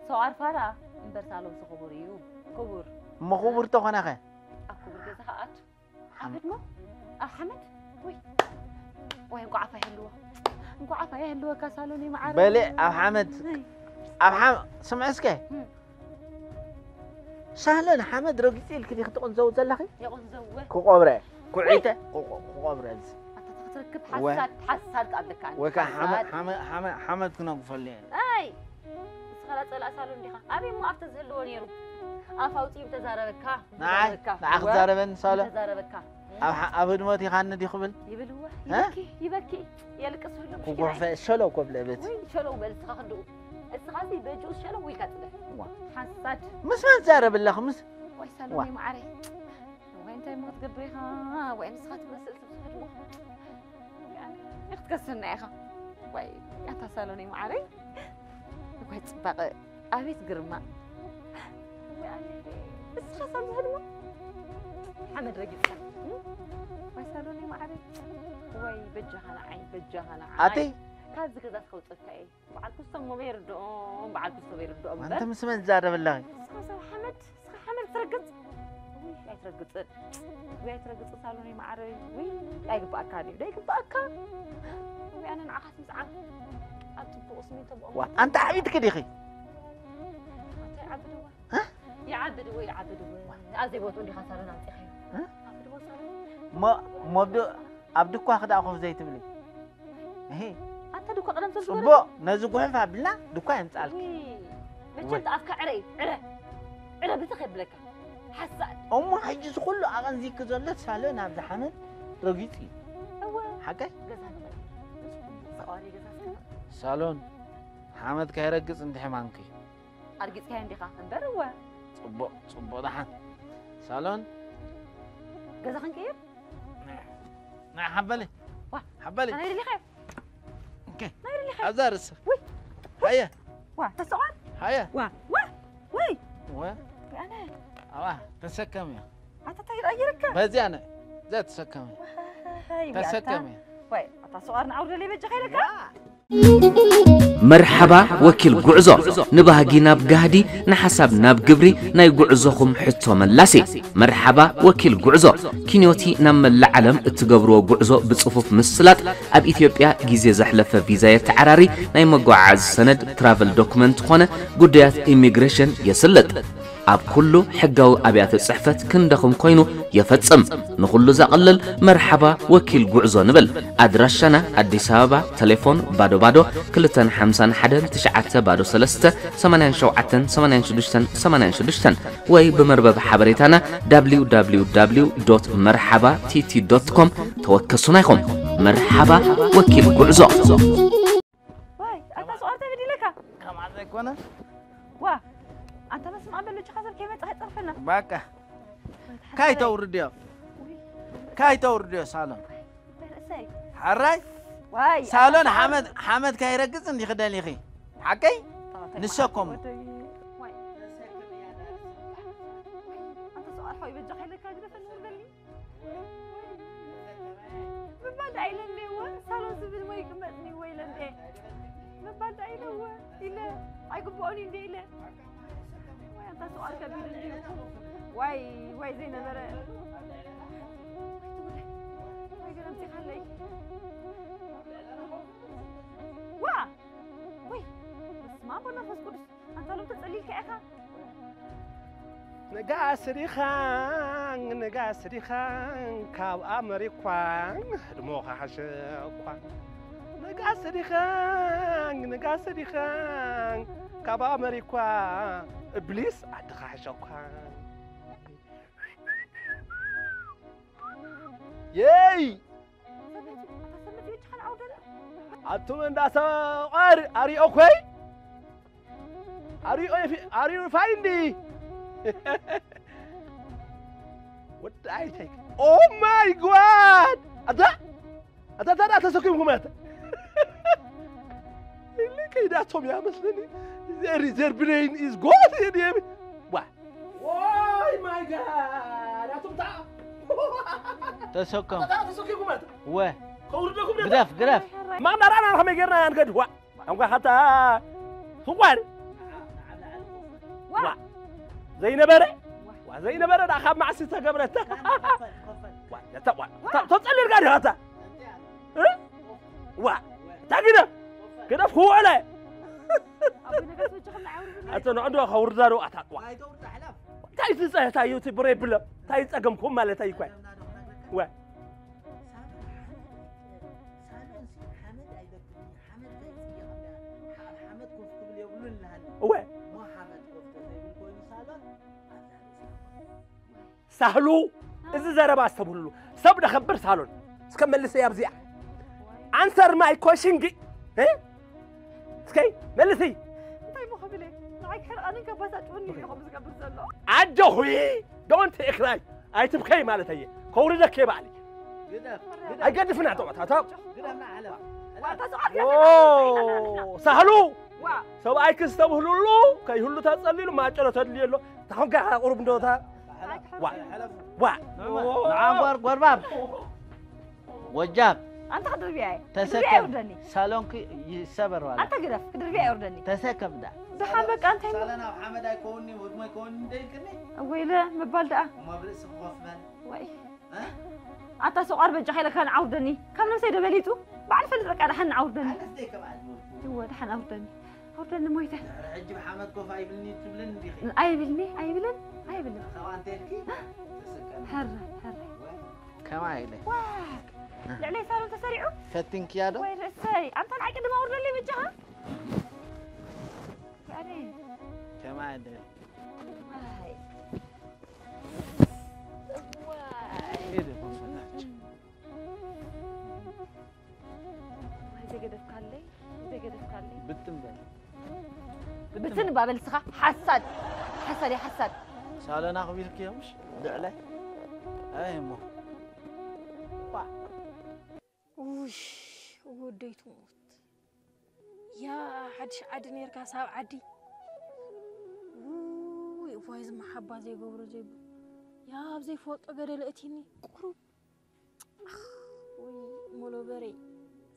ሰው ኣርፋራ፣ እምበር ሳሎን ክቡር እዩ። ክቡር። እሞ ክቡር ተኾነ ኸ? ኣብ ክቡር ገዛ ከኣቱ። ኣብ ሓመድ። ህድሞ? ኣብ ሓመድ? ወይ። ወይ፣ እንቋዕ ኣፋ ይህልዎ። እንቋዕ ኣፋ ይህልወካ ሳሎን ይመዓር። በሊ፣ ኣብ ሓመድ። ኣይ። ኣብ ሓመ-፣ ስምዒ እስከ። እም። ሳሎን ሓመድ ረጊጽ ኢልኪ ዲኺ ትቕንዘው ዘለኺ? የቕንዘወ። ክቆብረ፣ ኩዒተ፣ ወይ። ክቆ-፣ ክቆብረ እዚ። ኣታ ክትረክብ ወ-፣ ሓሳድ፣ ሓሳድ ኣለካ ኣነ። ወይ ከዓ ሓመ-፣ ሓሳድ። ሓመ-፣ ሓመ-፣ ሓመድ ክነግፈሉ እየ። ኣይ። ንስኻ ላ ጸላእ ሳሎን ዲኻ? ኣበይ እሞ ኣብቲ ዝህልዎ ነይሩ? ኣፍ ኣውጺኡ ተዛረበካ፣ ንዓይ? ተዛረበካ። ንዓ እወ። ክዛረበኒ ሳሎን? ተዛረበካ። ኣብ ሓ-፣ ኣብ ህድሞ ኣቲኻኒ ድዩ ክብል? ይብል እወ። እ? ይበኪ፣ ይበኪ። የልቅስ ህሉ ክጉሕፈ ሸለው ኮብለ ቤት። ወይ ሸለው በል እስኻ ክንድኡ። እስኻ ሲ በጅኡ ሸለው ኢልካ ጽንሕ። ዋ። ሓሳድ። ምስ መን ትዛረብ ኣለኺ? ምስ ወይ ሳሎን ዋ። ማዓረይ። ወይ እንታይ እሞ ክትገብር ኢኻ? ወይ ንስኻ ትመስል ትብስሕ ድማ። ክትከስና ኢኻ። ወይ ኣታ ሳሎን ማዓረይ። ወይ ጽባቐ። ኣቤት ግርማ። ወይ ኣነ። እስኻ ሳብ ዝህድሞ። ሓመድ ረጊጽካ። ወይ ሳሎን ማዓረይ። ወይ በጃኻ ንዓይ፣ በጃኻ ንዓይ። ኣቲ? ካብዚ ገዛ ከውጽእካ እየ። በዓል ክስቶም እሞ በይርድኦም፣ በዓል ክስቶ በይርድኦም እምበር። ኣንተ ምስ መን ትዛረብ ኣለኺ? እስኻ ሰብ ሓመድ፣ እስኻ ሓመድ ትረግጽ። ትረግጽ ወይ ትረግጽ ሳሎን ማዕረ ወይ ኣይግባኣካ እዩ ደይ ግባኣካ። ወይ ኣነ ንዓኻስ ምስዓም ኣብ ጽቡቕ ስሚንቶ ብኦም ዋ ኣንተ ዓቢትክ ዲኺ ኣንተ ይዓብድ ወይ ይዓብድ ወይ ይዓብድ ወይ ኣብ ዘይቦቱ እንዲኻ ሳሎን ኣምጺኻዮ። ኣብ ድቦ ሳሎን ሞ ሞብዶ ኣብ ድኳ ክዳ ኮፍ ዘይትብሊ እሂ ኣታ ድኳ ቀደም ተዝበለ ጽቡቕ ነዚ ጉሕፍ ኣብልና ድኳ የምጻልክ መቸም ኣፍካ ዕረ እዩ ዕረ ዕረ ብትኽ የብለካ ሓሳድ እሞ ሕጂ ዝኩሉ ኣቐንዚክ ዘሎ ሳሎን ኣብ ዝሓመድ ረጊጹ እዩ እወ ሓቀይ ገዛ ንበል ሰዋሪ ገዛ እስከ ሳሎን ሓመድ ካይረግጽ እንድሕማንኪ ኣርጊጽካዮ እንዲኻ እምበር እወ ጽቡቕ ጽቡቕ ደሓን ሳሎን ገዛ ክንቅይር ናይ ሓበሊ ዋ ሓበሊ ናይ ርሊኻዮ ኦኬ ናይ ርሊኻ ኣብዛ ርእሲ ውይ ሃየ ዋ ተሰቋል ሃየ ዋ ዋ ወይ ወ ኣነ ኣዋ ተሰከም እዩ ኣታ እንታይ ይረካ በዚያ ነ እዛ ተሰከም እዩ ወይ ተሰከም እዩ ወይ ኣታ ሰቋር ንዓውርደለይ በጃኻ ኢለካ መርሓባ ወኪል ጉዕዞ ንባህጊ ናብ ጋህዲ ንሓሳብ ናብ ግብሪ ናይ ጉዕዞኹም ሕቶ መላሲ መርሓባ ወኪል ጉዕዞ ኪንዮቲ ናብ መላእ ዓለም እትገብርዎ ጉዕዞ ብጽፉፍ ምስላጥ ኣብ ኢትዮጵያ ግዜ ዘሕለፈ ቪዛ የተዓራሪ ናይ መጓዓዓዚ ሰነድ ትራቨል ዶክመንት ኾነ ጉዳያት ኢሚግሬሽን የስልጥ ኣብ ኩሉ ሕጋዊ ኣብያተ ጽሕፈት ክንደኹም ኮይኑ የፈጽም። ንኹሉ ዘቕልል መርሓባ ወኪል ጉዕዞ ንብል። ኣድራሻና ኣዲስ ኣበባ፣ ተሌፎን ባዶ ባዶ ክልተን ሓምሳን ሓደን ትሽዓተ ባዶ ሰለስተ ሰማንያን ሸውዓተን ሰማንያን ሽዱሽተን ሰማንያን ሽዱሽተን ወይ ብመርበብ ሓበሬታና www መርሓባ ቲቲ ዶት ኮም ተወከሱና ኢኹም። መርሓባ ወኪል ጉዕዞ። ዋይ ኣታ ሰቋር ተበዲለካ ከምኣ ዘይኮነ ዋ ኣንተ መስማዕ በሎ ጭኻ ሰብ ከይመጽእ ከይጸርፈና ባቃ ካይተውርድዮ ካይተውርድዮ ሳሎን በርእሰይ ሓራይ ዋይ ሳሎን ሓመድ ሓመድ ካይረግጽ እንዲኺ ደሊኺ ሓቀይ ንሰኮም ኣንተ ሰቋር ሓዊ በጃ ከይለካ ግደፈ ንውርደሊ ምባል ዳኣ ኢለ እንደ እወ ሳሎን ዝብል ወይ ይቅመጥኒ ወይ ኢለ እንደ ምባል ዳኣ ኢለ እወ ኢለ ኣይግብኦን እንደ ኢለ ወይ ኣንታ ሰቋር ከቢድ እንድዩ ዋይ ዋይ ዘይነበረ ወይ ገረምቲ ካለይ ዋ ወይ በስመ ኣብ ወመንፈስ ቅዱስ ኣንታ ሎም ተጸሊልካ ኢኻ ንጋስ ዲኻን ንጋስ ዲኻን ካብ ኣመሪኳ ህድሞኻ ሓሸኳ ንጋስ ዲኻን ንጋስ ዲኻን ካብ ኣመሪኳ እብሊስ ዓድኻ ሓሸኳ የይ ኣቱም እንዳሰቋር ኣሪኦ ኮይ ኣሪኦ ይፊ ኣሪኦ ፋይንዲ ወዳይ ቴክ ኦ ማይ ጋድ ኣታ ኣታ ታዳ ተሰኪምኩም ኣታ ኢለ ከይዳቶም ያ መስለኒ their their brain is gone ዋ ኦይ ማይ ጋድ ኣቱም ታ ተሰከም ኣታ ተሰኪምኩም ኣታ ወ ከውርደኩም ግደፍ ግደፍ ማና ራና ከመይ ጌርና ንገድዋ ኣንኳ ሓታ ስቋር ዋ ዘይነበረ ዋ ዘይነበረ ዳ ካብ ማዕሲ ተገብረታ ተጸሊልካ ዲኻ ኣታ ዋ እንታይ ግደፍ ግደፍ ክውዕለ ኣተ ንዕዶ ከውርዳ ዶ ኣታ ዋ እንታይ ትጸ እንታይ እዩ ትብረ ይብለ እንታይ ጸገምኩም ማለት ኣይኳ ዋ ሳሎን ሲ ሓመድ ኣይደብርኒ ሓመድ ከይፅየቐ ኣብ ሓመድ ኮፍ ክብል የብሉን ንሃለ እወ እሞ ሓመድ ኮፍ ተዘይብል ኮይኑ ሳሎን ኣብዛ ርእሳ ሳህሉ እዚ ዘረባ ኣስተብህልሉ ሰብ ደኸብር ሳሎን እስከ መልሰ ኣብዚኣ ኣንሰር ማይ ኮሽንግ እስከይ መልሲ እንታይ ሞ ክብል እየ ንዓይ ክሕርቐንን ከባሳጭውኒ እዩ ከምኡ ዝገብር ዘሎ ኣጆኺ ዶንት ክራይ ኣይትብከይ ማለት እየ ከውርደክ ባዕሊ ኣይገድፍና ተዋታታ ግደፍና ዓለም ዋታ ሰዓት ሳህሉ ዋ ሰብኣይ ክስተብህሉሉ ከይህሉ ተጸሊሉ ማጨሎ ተድልዮ ኣሎ ታኹንካ ቁሩብ እንደታ ዋ ዋ ንዓንጓር ጎርባብ ጎጃም ኣንተ ክድርብያ እየ ክድርብያ ተሰከም ይውርደኒ ሳሎንኪ ይሰበር ዋላ ኣንተ ግደፍ ክድርብያ ይውርደኒ ተሰከም ዳ ደሓን በቃ እንታይ ሞ? ሳለ ናብ ሓመድ ኣይከውንኒ፣ ህድሞ ኣይከውንኒ እንደ ኢልክኒ? ወይለ ምባል ደኣ። እሞ ኣብ ርእሲ ክኸፍመን። ወይ። እ? ኣታ ሰቋር በጃኻ ኢለካ ንዓውርደኒ። ካብ ነብሰይ ዶ በሊጹ? በዓል ፈልጥ በቃ ደሓን ንዓውርደኒ። ኣነስ ደይ ከም ኣድመልኩ። እወ ደሓን ኣውርደኒ። ኣውርደኒ ሞይተ። ድሕሪ ሕጂ ብሓመድ ኮፍ ኣይብልኒ ትብልን እንዲኺ? ኣይብልኒ፣ ኣይብልን፣ ኣይብልን። ካብ ኣንተ ኢልኪ? ተሰቀኒ። ሕረ፣ ሕረ። ወይ። ከማይ ኢለ። ዋ! ልዕለይ ሳሎን ተሰሪዑ? ፈቲንክያ ዶ? ወይ ርእሰይ። ኣንታ ንዓይ ቅድም ኣውርደለይ በጃኻ። ኣረ። ከማይ ኢለ። ዋይ። ዋይ። ሄደ ኮንፈታች። ዋይ፣ ዘገደፍካለይ፣ ዘገደፍካለይ። ብትን በል። ብትን ባበል ስኻ ሓሳድ። ሓሳድ፣ ሓሳድ። ሳሎን ኣኽቢርክዮ ምሽ? ልዕለ? ኣይ እሞ። ዋ። ውሽ፣ ወደይ ትሞት። ያ ሓድሽ ዓዲ ነርካ ሳብ ዓዲ። ውይ፣ እዋይ፣ እዚ መሓባ ዘይገብሮ ዘይብሉ። ያ ኣብ ዘይፈልጦ ገደል እቲኒ ቁሩብ። ኣኽ፣ ውይ፣ ሞሎበረይ፣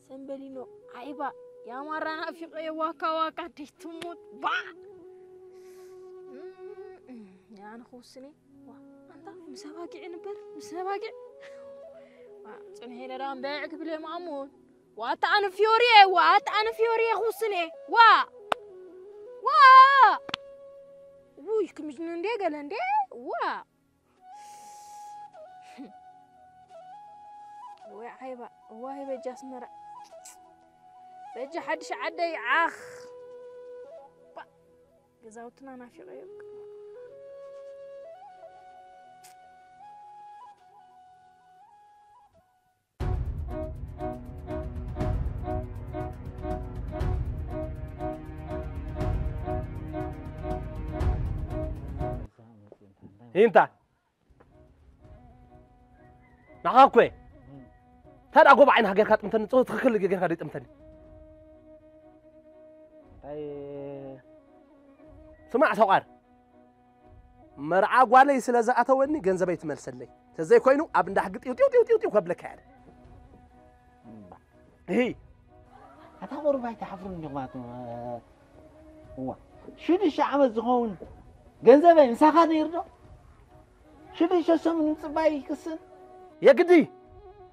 ሰምበሊኖ፣ ዓይባ፣ ያ ማራ ናፊቐዮ ዋካ ዋካ፣ ደይ ትሞት፣ ባ! እም፣ እም፣ ያ ኣነ ክውስን እየ። ዋ፣ ኣንታ ምስ ኣባጊዕ ንበር፣ ምስ ኣባጊዕ። ዋ፣ ጽንሒ ኢለ ደኣ እምበዕ ክብል እየ ማእሙን። ዋ፣ ኣታ ኣነ ፍዮሪ እየ፣ ዋ፣ ኣታ ኣነ ፍዮሪ እየ ክውስን እየ። ዋ! ዋ! ውይ፣ ክምጅኑ እንዴ ገለ እንዴ? ዋ! ወይ ዓይባ፣ ዋይ በጃ ኣስመራ። በጃ ሓድሽ ዓደይ ዓኽ። ባ-፣ ገዛውትና ናፊቐዮ። ሂንታ። ንዓኻ እኮ እየ። እንታይ ደኣ ጎብ ዓይንኻ ጌርካ ጥምተኒ? ጽ-፣ ትኽክል ጌርካ ደይ ጥምተኒ? እንታይ? ስማዕ ሰቋር። መርዓ ጓለይ ስለ ዝኣተወኒ ገንዘበይ ትመልሰለይ። ተዘይኮይኑ ኣብ እንዳ ሕጊ ጢው ጢው ጢው ጢው ጢው ከብለካ እየ። እሂ። ኣታ ቁሩብ ኣይትሓፍሩን ዲኹም ኣቱም? እዋ። ሽዱሽተ ዓመት ዝኸውን ገንዘበይ ምሳኻ ነይሩ ዶ? ሽዱሽተ ሰሙን ምጽባይ ይክስን? የግዲ።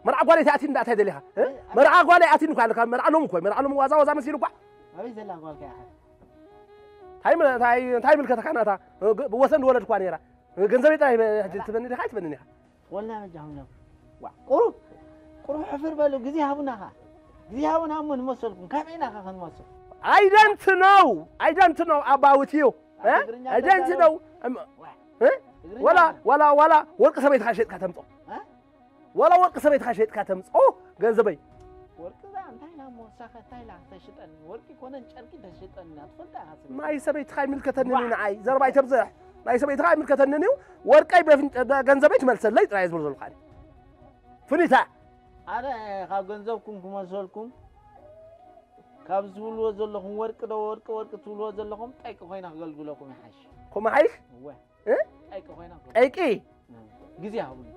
መርዓ ጓለይ ተኣትዩ እንዳ እንታይ ደሊኻ? እ? መርዓ ጓለይ ኣትዩኒ እኳ ኣለካ። መርዓ ሎሚ እኮ፣ መርዓ ሎሚ ዋዛ ዋዛ መሲሉ እኳ። ኣበይ ዘላ ጓልካ ኢኻ? እንታይ ም-፣ እንታይ፣ እንታይ ይምልከተካ ናታ? እ፣ ግ-፣ ብወሰን ዝወለድኳ ነይራ። እ፣ ገንዘበይ ጥራይ ብ-፣ ሕጂ ትበኒ ዲኻ? ኣይትበንን ኢኻ? ወላ በጃኹም ሎም። ዋ፣ ቁሩብ፣ ቁሩብ ሕፍር በሉ፣ ግዜ ሃቡና ኸኣ። ግዜ ሃቡና እሞ ንመሰልኩም፣ ከመይ ኢና ኸ ክንመስል? I don't know, I don't know about you. እ? ትግርኛ I don't ተዛረብ። Know. እም-፣ ዋ፣ እ? ትግርኛ ወላ፣ ተዛረብ። ወላ፣ ወላ ወርቂ ሰበይትኻ ሸጥካ ተምጾ። እ? ወላ ወርቂ ሰበይትኻ ሸጥካ ተምጾ ገንዘበይ። ወርቂ እዛ እንታይ ኢላ እሞ ንሳኸ እንታይ ኢላ ተሽጠኒ? ወርቂ ኮነን ጨርቂ ተሽጠኒ፣ ኣትፈልጣ ኢኻ ስለ ናይ ሰበይትኻ ኣይምልከተንን እዩ ዋ። ንዓይ። ዘረባ ኣይተብዝሕ። ናይ ሰበይትኻ ኣይምልከተንን እዩ። ወርቀይ በፍንጨ-፣ በ-፣ ገንዘበይ ትመልሰለይ ጥራይ እየ ዝብል ዘለኹ ኣነ። ፍኒታ። ኣነ ካብ ገንዘብኩም ክመልሰልኩም፣ ካብ ዝብልዎ ዘለኹም ወርቂ ዶ ወርቂ፣ ወርቂ ትብልዎ ዘለኹም፣ ጠይቂ ኮይና ክገልግለኩም ይሓይሽ። ከምኡ ሓይሽ? እወ። እ? ጠይቂ ኮይና ክገልግለኩም። ጠይቂ? እም። ግዜ ሃቡኒ።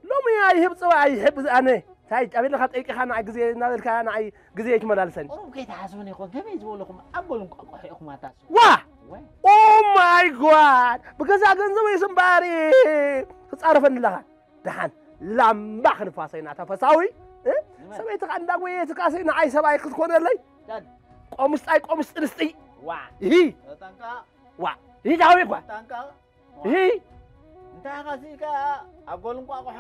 ሎሚ ኣይህብ ጽባ ኣይህብ ኣነ። እንታይ ጫቤለኻ ጠይቂኻ ንዓይ ግዜ እናበልካ ንዓይ ግዜ ኣይትመላልሰኒ። ቁሩብ ከይትሓስቡኒ ይኾን? ከመይ ዝበለኹም ኣቦል እንቋቑሖ ኢኹም ኣታስቡ? ዋ! ወይ? Oh my God! ብገዛእ ገንዘበይ ስምባሪ ትጻረፈኒ ኣለኻ። ደሓን ላምባ ክንፋሰይ ናታ ፈሳዊ፣ እ? ንመን? ሰበይትኻ እንዳጎየትካሲ ንዓይ ሰብኣይ ክትኮነለይ? ዳድ። ቆምስጣይ ቆምስ ጥንስጢ። ዋ። ይሂ። ተጠንቀቕ። ዋ። ይሂ ዳዊ እኳ። ተጠንቀቕ። ዋ። ይሂ። እንታይ ኢኻ ስኢልካ ኣብ ጎል እንቋቑሖ?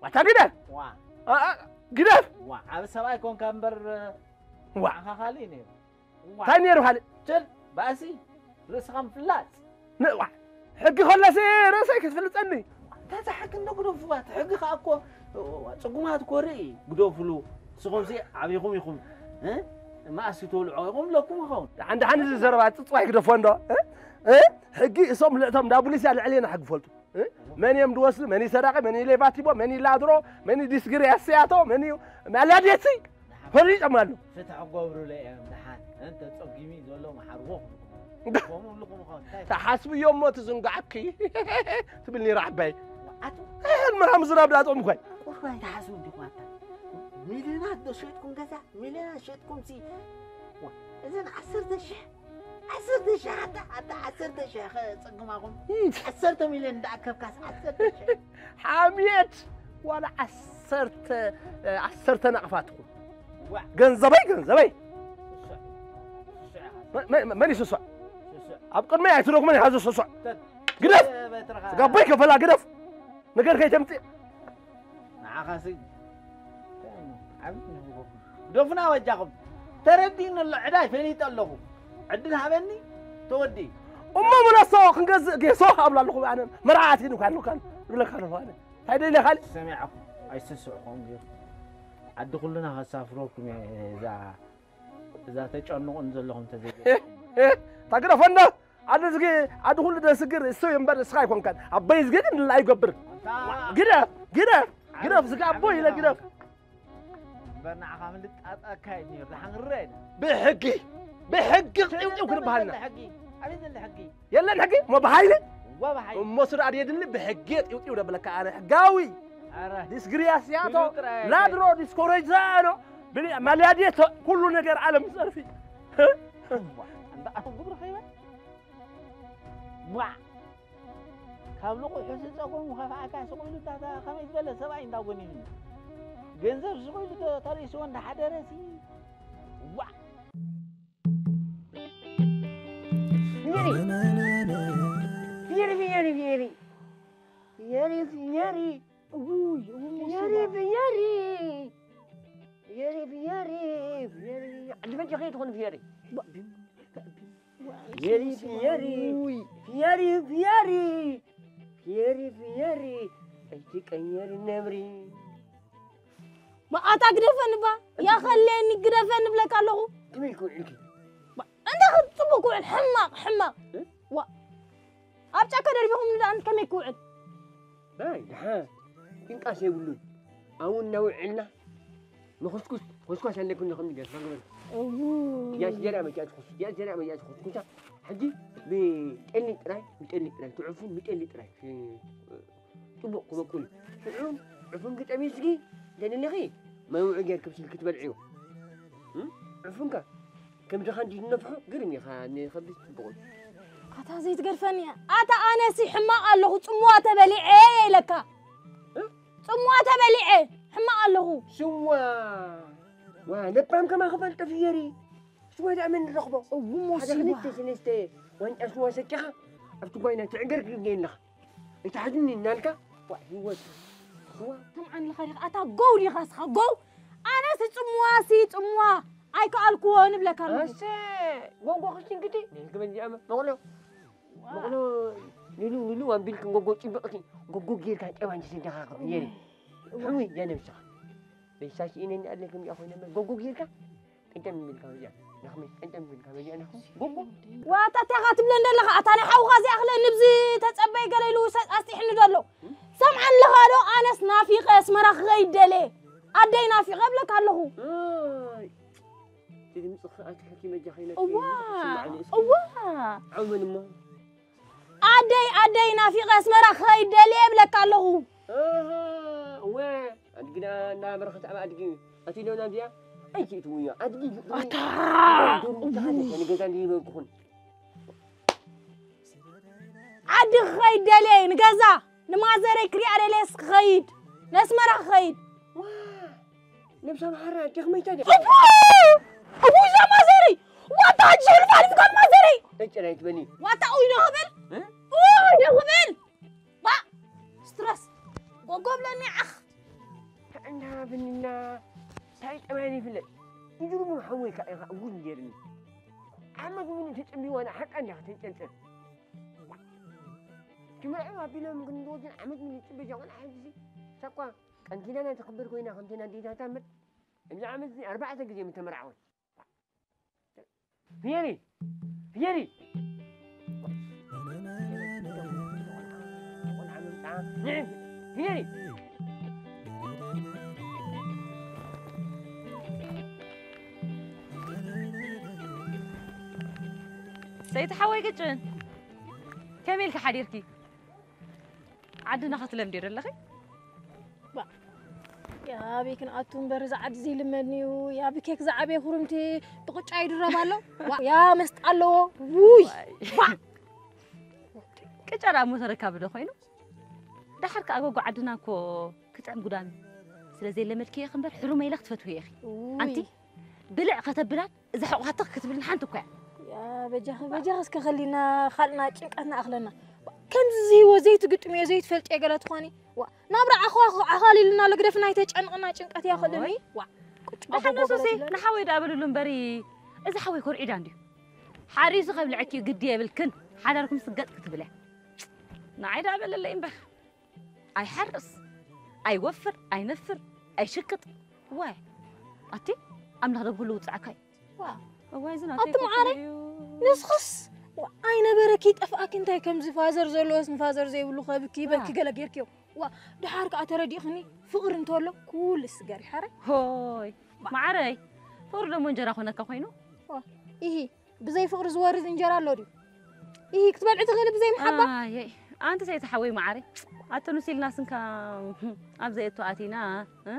ዋታ ግደፍ። ዋ። ኣ፣ ኣ፣ ግደፍ። ዋ። ዓቢ ሰብኣይ ኮንካ እምበር፣ ዋ። ንዓኻ ካልእ እዩ ነይሩ። ዋ። እንታይ ነይሩ ካልእ? ችል፣ ባእሲ፣ ርእስኻ ምፍላጥ። ን-፣ ዋ። ሕጊ ከለሲ ርእሰይ ክትፍልጠኒ። እንታይ ዝሓቂ እንዶ ግደፉ፣ እቲ ሕጊ ከኣ እኮ ጽጉማት እኮ ርኢ፣ ግደፉሉ። ንስኹምሲ ዓቢኹም ኢኹም፣ እ? መኣስ ትበልዑ ኢኹም ለኩም ይኸውን። ደሓን ደሓን እዚ ዘረባ ጽጽዋይ ግደፎ እንዶ፣ እ? እ? ሕጊ እሶም ልእቶም እንዳ ቡሊስያ ልዕሌና ሕጊ ፈልጡ። እ? መን እዮም ዝወስዱ? መን እዩ ሰራቂ? መን እዩ ሌባ ቲቦ? መን እዩ ላድሮ? መን እዩ ዲስግሪ ያስያቶ? መን እዩ መላዴቲ? ፈሊጦም ኣለዉ። ፍትሒ ገብሩለይ እዮም ደሓን። እንተ ጸጊሙ ዘሎ መሓርዎ። እንዳ- ከምኡ እልኹም ኸ እንታይ? ተሓስብዮ እሞ ትዝንግዓኪ ትብል ነይራ ዓባይ። ኣቱ። ሕልሚ ምዝራብ ዳጦም እኳይ። ቁርባይ ተሓስቡ እንዲኹም ኣታ። ሚልዮናት ዶ ሸጥኩም ገዛ? ሚልዮናት ሸጥኩም ሲ። ዋ፣ እዘን ዓሰርተ ሽሕ ዓሰርተ ሺሕ ኣታ ኣታ ዓሰርተ ሺሕ ከጽግማኹም። ዓሰርተ ሚልዮን እንዳኣከብካስ ዓሰርተ ሺሕ። ሓምየት ዋላ ዓሰርተ፣ ዓሰርተ ናቕፋትኩም። ዋ። ገንዘበይ፣ ገንዘበይ። ስሱዕ። ስሱዕ ኢኻ። መ-፣ መ-፣ መን እዩ ስሱዕ? ስሱዕ። ኣብ ቅድመይ ኣይትረግሞን ኢኻ ስሱዕ። ተት-፣ ግደፍ! በትርኻ። ስጋቦይ ከፈላ ግደፍ! ነገር ከይተምጽእ። ንዓኻሲ እንታይ እሞ ዓብዪ ንህቦኩም። ግደፉና በጃኹም። ተረዲእኒ ኣሎ፣ ዕዳይ ፈሊጠ ኣለኹ። ዕድል ሃበኒ፣ ተወዲ። እሞ ምለሶ ክንገዝእ ጌሶ ኣብላ ኣለኹ ኣነ። መርዓ ኣትሒኑ ካን ካን ይብለካ ኣለኹ ኣነ። እንታይ ደልየ ካልእ? ሰሚዐኩም፣ ኣይስስዕኹም ገይሩ። ዓዲ ኩልና ከሳፍረኩም እየ፣ እዛ፣ እዛ ተጨንቑን ዘለኹም ተዘይገ-፣ እ፣ እ፣ ታግረፈና። ዓዲ ዝጊ፣ ዓዲ ኩሉ ደስግር እሱ እምበር እስኻ ኣይኮንካን። ኣበይ ዝጊ ግን ላ ይገብር። ኣንታ ግደፍ፣ ግደፍ፣ ግደፍ፣ ዓዲ ስጋ ኣቦ ኢለ ግደፍ። እምበር ንዓኻ ምልጣጣካ እዩ ነይሩ፣ ዝሓንግረ ኣይነ። ብሕጊ፣ ብሕጊ ጢውጢው ክንበሃልና። ኣበይ ዘሎ ሕጊ? ኣበይ ዘሎ ሕጊ? የለን ሕጊ? እሞ ብሓይሊ? እዋ ብሓይሊ። እሞ ስራ የድሊ ብሕጊ ጢውጢው ደብለካ ኣነ ሕጋዊ። ኣረ። ዲስግሪያስ ያቶ፣ ክሉ ጥራይ ላድሮ ዲስኮሬጅ ዛኖ፣ ብሊ-፣ ማልያድየቶ፣ ኩሉ ነገር ዓለም ጸርፊ። እዋ፣ ኣንታ ኣቶ ግብሪ ኸይበል? ዋ! ካብ ልቑ ሕዚ ጸጉሩ ምኸፍኣካ ስቕ ኢሉ እንዳ-፣ ከመይ ዝበለ ሰብኣይ እንዳጎኒኑ። ገንዘብ ስቕ ኢሉ ተ-፣ ተርእስዎ እንዳሓደረ ሲ፣ ዋ! ፍየሪ! ፍየሪ፣ ፍየሪ፣ ፍየሪ! ፍየሪ፣ ፍየሪ! ውይ፣ ውይ፣ ፍየሪ፣ ፍየሪ! ፍየሪ፣ ፍየሪ፣ ፍየሪ! ዓዲ በጃ ከየት ትኾን ፍየሪ? ፍየሪ፣ ፍየሪ! ውይ። ፍየሪ፣ ፍየሪ! ፍየሪ፣ ፍየሪ! ኣይትቀየሪ ነብሪ! ማ-፣ ኣታ ግደፈኒ ባ፣ ያኸለኒ ግደፈኒ እብለካ ኣለኹ። ከመይ ኢልኪ ውዒልኪ? ባ-፣ እንዳ ጽቡቅ ክውዕል፣ ሕማቅ፣ ሕማቅ። እ? ዋ-፣ ኣብ ጫካ ደርቢኹም ንዳን ከመይ ክውዕል? ኣይ፣ ደሓን። ድንቃስ የብሉን። ኣብኡ እናውዕልና መኸስኩስ፣ ኾስኳስ ኣለኩ ንኸም ይገርፋ ግበል። እዉ። ያች ጀራ መጃች ኹስ፣ ያች ጀራ መጃች ኹስ ኩሳ። ሕጂ ብጤሊ ጥራይ፣ ብጤሊ ጥራይ፣ ትዕፉን ብጤሊ ጥራይ። ጽቡቕ ክበቁል። ሽዑ ዕፉን ግጠሚ እስኪ፣ ደንልኺ፣ መውዒ ጌርኪ ብስልኪ ትበልዕዮ። እም? ዕፉንካ፣ ከም ድኻ እንዲ ዝነፍሖ፣ ግርም ኢኻ፣ ንኸብዲ ጽቡቕ። ኣታ ዘይትገርፈኒ እያ። ኣታ ኣነሲ ሕማቕ ኣለኹ፣ ጽምዋ ተበሊዐ እየ ኢለካ። እ? ጽምዋ ተበሊዐ፣ ሕማቕ ኣለኹ። ስዋ። ዋ፣ ለባም ከማኺ ፈልጠ ፍየሪ። ስዋ ደኣ መን ረኽቦ? እውሞ ሓደ ስዋ። ክልተ ሰለስተ ዋንጫ ስዋ ሰቲኻ ኣብቲ ጓይና ትዕገር ክትብለኒ ኣለኻ። ኣይትሓዝኒ እናልካ፣ ዋ፣ ህይወት። ስዋ። ትሰምዓኒ ኣለኻ ዲኻ? ኣታ ጎው ዲኻ እስኻ? ጎው? ኣነስ ጽምዋ ሲ ጽምዋ ኣይከኣልኩዎን እብለካ ኣለኹ። ኣሰ፣ ጎንጎ ክሽንግቲ፣ ንህግበን ዚኣመ፣ መቕሎ። ዋ። መቕሎ፣ ንሉ፣ ንሉ ኣንቢልክ ጎጎ ጽብቕቲ፣ ጎጎ ጌርካ ጨባ እንጂ ሰንዳኻ ከፍ የሪ። እዋ። ሕሙይ፣ ያ ነብስኻ። በይሳሽ ኢነኒ ኣለክም ዲኣ ኮይነ፣ ጎጎ ጌርካ፣ ቀንጨም ኢልካ በዚኣ፣ ናኽመይ፣ ቀንጨም ኢልካ በዚኣ፣ ናኽመይ፣ ጎጎ። ዋታ እንታይ ኢኻ ትብለ እንደለኻ? ኣታ ናይ ሓውኻ እዚኣ ክለ ንብዚ ተጸበይ ገለ ኢሉ ሰ-፣ ኣስጢሕኒ ዶ ኣሎ? ሰምዓኒ ኣለኻ ዶ? ኣነስ ናፊቐ ኣስመራ ክኸይድ ደልየ። ኣደይ ናፊቐ እብለካ ኣለኹ። ኣይ፣ እቲ ድምፅኺ ኣትሒኪ መጃኺ ነኪ እዋ፣ ስምዓኒ እስኪ። እዋ። ዓው መን እሞ? ኣደይ፣ ኣደይ ናፊቐ ኣስመራ ክኸይድ ደልየ እብለካ ኣለኹ። ኣሃ፣ እወ፣ ኣድግና እናበረኸት ኣብ ኣድጊ ኣትይለና እንድያ። ኣይትእትውዮ፣ ኣድጊ ኣታ! ንገዛ እንድዩ ይበልኩኹን። ዓዲ ክኸይድ ደልየ፣ ንገዛ፣ ንማዘረይ ክሪኣ ደልየ፣ ክኸይድ፣ ነስመራ ክኸይድ። ዋ፣ ነብሳ ምሓራ፣ ደኽመይታ ዲኻ? እቡ! እቡ፣ እዛ ማዘረይ! ዋታ፣ ሕጂ ሕልፍ ኣልፍ ካብ ማዘረይ! እጭ፣ ኣይትበሊ። ዋታ፣ ኡይ፣ ዶ ክብል? እ? ኡይ፣ ዶ ክብል? ባ! ስትረስ! ጎጎ ብለኒ፣ ዓኽ! ጥዕና ብንና፣ እንታይ ጠባይ ይፍለጥ? ይድርሙ ሓወይ ከኣ ኢኻ እውን ጌርኒ። ዓመት ሙሉ ተጨምቢዋና ሓቃ እንዲኻ ተንጨልጥል። ትምርዕም ኣቢሎም ክንድወትን ዓመት ሙሉ ይጽበ ጃ ቆልዓ ሕጂ ሳኳ ቀንኪዳና ትኽብር ኮይና ከምቲ ኣዴታታ እምበር፣ እዚ ዓመት እዚ ኣርባዕተ ግዜ ምተመርዓወት። ፍየሪ! ፍየሪ! ፍየሪ! ሰይቲ ሓወይ ቅጭን፣ ከመይ ኢልኪ ሓዲርኪ? ዓድና ክትለምድዮ ዶ ኣለኺ? ባ፣ ያቤ ክንኣቱ እምበር፣ እዚ ዓዲ እዚ ይልመድኒ እዩ። ያቢ ኬክ ዝዓበየ ኩርምቲ ብቕጫ ይድረብ ኣሎ። ዋ፣ ያ መስጣ ኣለዎ። ውይ፣ ዋ። ቅጫ ደኣ እሞ ተረካቢ ዶ ኮይኑ? ደሓር ከኣ ጎጎ ዓድና እኮ ክጥዕም ጉዳም እዩ። ስለ ዘይለመድክዮ ኢኺ እምበር፣ ሕሩመይ ኢለ ክትፈትውዮ ኢኺ። ውይ። ኣንቲ ብልዕ ከተብላን፣ እዛ ሕቑፋትኽ ክትብልን ሓንቲ እኳ እያ። ያ፣ በጃኺ፣ በጃኺ እስከ ከሊና፣ ካልእና ጭንቀትና ኣኽለና። ከምዚ ህይወት ዘይትግጥምዮ፣ ዘይትፈልጥዮ ገለ ትኾኒ። ዋ፣ ናብራ ዓኻ-፣ ዓኻሊልና ኣሎ፣ ግደፍና፣ ኣይተጨንቕና፣ ጭንቀት እያ ክእልኒ። ዋ፣ ቁጭ ደሓን በጎ ንሱሲ፣ ገለ ትብለኒ። ንሓወይ ደኣ በልሉ እምበሪ፣ እዚ ሓወይ ኮርዒዳ እንድዩ። ሓሪሱ ከብልዐኪ ግዲ የብልክን፣ ሓዳርኩም ስገጥ ክትብል እያ። ንዓይ ደኣ በለለይ እምበር። ኣይሓርስ፣ ኣይወፍር፣ ኣይነፍር፣ ኣይሽቅጥ። ዋይ፣ ኣቲ ኣምላኽ ደብ ኩሉ ውፅዓካ እዩ። ዋ፣ እዋይ፣ እዚ ናተይ ኣቲ መዓረይ፣ ክፍሊ እዩ። ንስኽስ፣ ዋ፣ ኣይነበረኪ፣ ጠፍኣኪ፣ እንታይ ከምዚ ፋዘር ዘለዎስ ንፋዘር ዘይብሉ ከብኪ፣ በኪ ዋ። ገለ ጌርክዮ። ዋ፣ ደሓር ከኣ ተረዲእኽኒ፣ ፍቕሪ እንተሎ ኩሉ ስገር ይሓረ። ሆይ፣ ባ- መዓረይ፣ ፍቕሪ ደሞ እንጀራ ኮነካ ኮይኑ? ዋ፣ ኢሂ፣ ብዘይ ፍቕሪ ዝወርድ እንጀራ ኣሎ ድዩ? ኢሂ፣ ክትበልዒ ትኽእሊ ብዘይ ምሓባ? ኣየይ፣ ኣንቲ ሰይቲ ሓወይ መዓረይ፣ ኣቶ ንሲልና ስንካ ኣብ ዘየቱ ኣቲና፣ እ?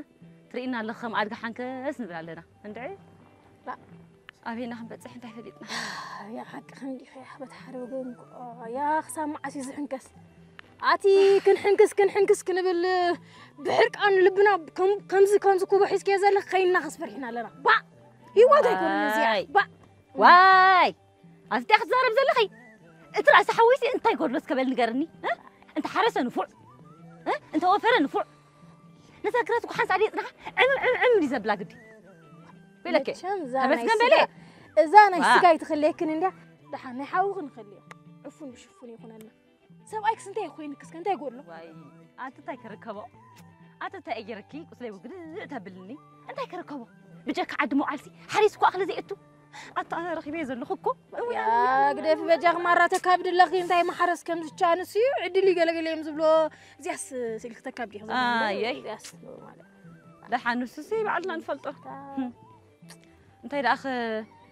ትርኢና ኣለኺ ከም ኣድጊ ሓንከስ ንብል ኣለና። እንድዒ? ባ- ኣበይና ክንበጽሕ እንታይ ፈሊጥና? ያ ሓቂ ክንዲኺ፣ ያ በቲ ሓደ ወገን እኮ፣ ያ ክሳብ መዓስ እዩ ዝሕንከስ? ኣቲ ክንሕንክስ፣ ክንሕንክስ ክንብል፣ ብሕርቃን ልብና ከም-፣ ከምዚ፣ ከምዚ ኩቦ ሒዝክዮ ዘለኺ ከይንናኸስ ፈሪሕና ኣለና። ባ! ህይወት ኣይኮነን እዚኣ። ዋይ! ባ! ዋይ! ኣቲ እንታይ ክትዛረብ ዘለኺ? እቲ ራእሲ ሓወይሲ እንታይ ጎድሎ እስከ በል ንገርኒ? እ? እንተ ሓረሰ ንፉዕ፣ እ? እንተ ወፈረ ንፉዕ። ነዛ ግራት እኮ ሓንሳእ ደይ ጽናኻ ዕም፣ ዕም፣ ዕም እንዲ ዘብላ ግዲ። በለከ፣ መቸም እዛ ናይ ተመስገን በለ። ስጋ፣ እዛ ናይ ዋ። ስጋ ኣይትኽልየክን እንድያ። ደሓን ናይ ሓዊ ክንኽልዮ። ዕፉን ብሽፉን ይኹነልና። ሰብኣይክስ እንታይ ኮይኑ ክስከ እንታይ ጎድሎ? ዋይ፣ ኣቲ እንታይ ክርከቦ? ኣቲ እንታይ እየረኪ? ቁስለይ ውግእ ተብልኒ። እንታይ ክርከቦ? ብጀካ ዓዲ መውዓልሲ ሓሪስ እኮ ኣኽሊ ዘይእቱ። ኣታ ኣነ ረኺበ ዘለኹ እኮ። እውይ፣ ያ ኣነ ግደፊ በጃኺ ማራ ተካብዲ ኣለኺ። እንታይ ማሕረስ ከም ዝቻንስ እዩ። ዕድል እዩ ገለገለ እዮም ዝብሎ። እዚያስ ስኢልኪ ተካብዲ ኢኺ ዘላ እምበር፣ ኣየይ። እዚያስ ኖርማል እያ። ደሓን ንሱሲ ባዕልና ንፈልጦ። እታ እንታይ ደኣ ኸ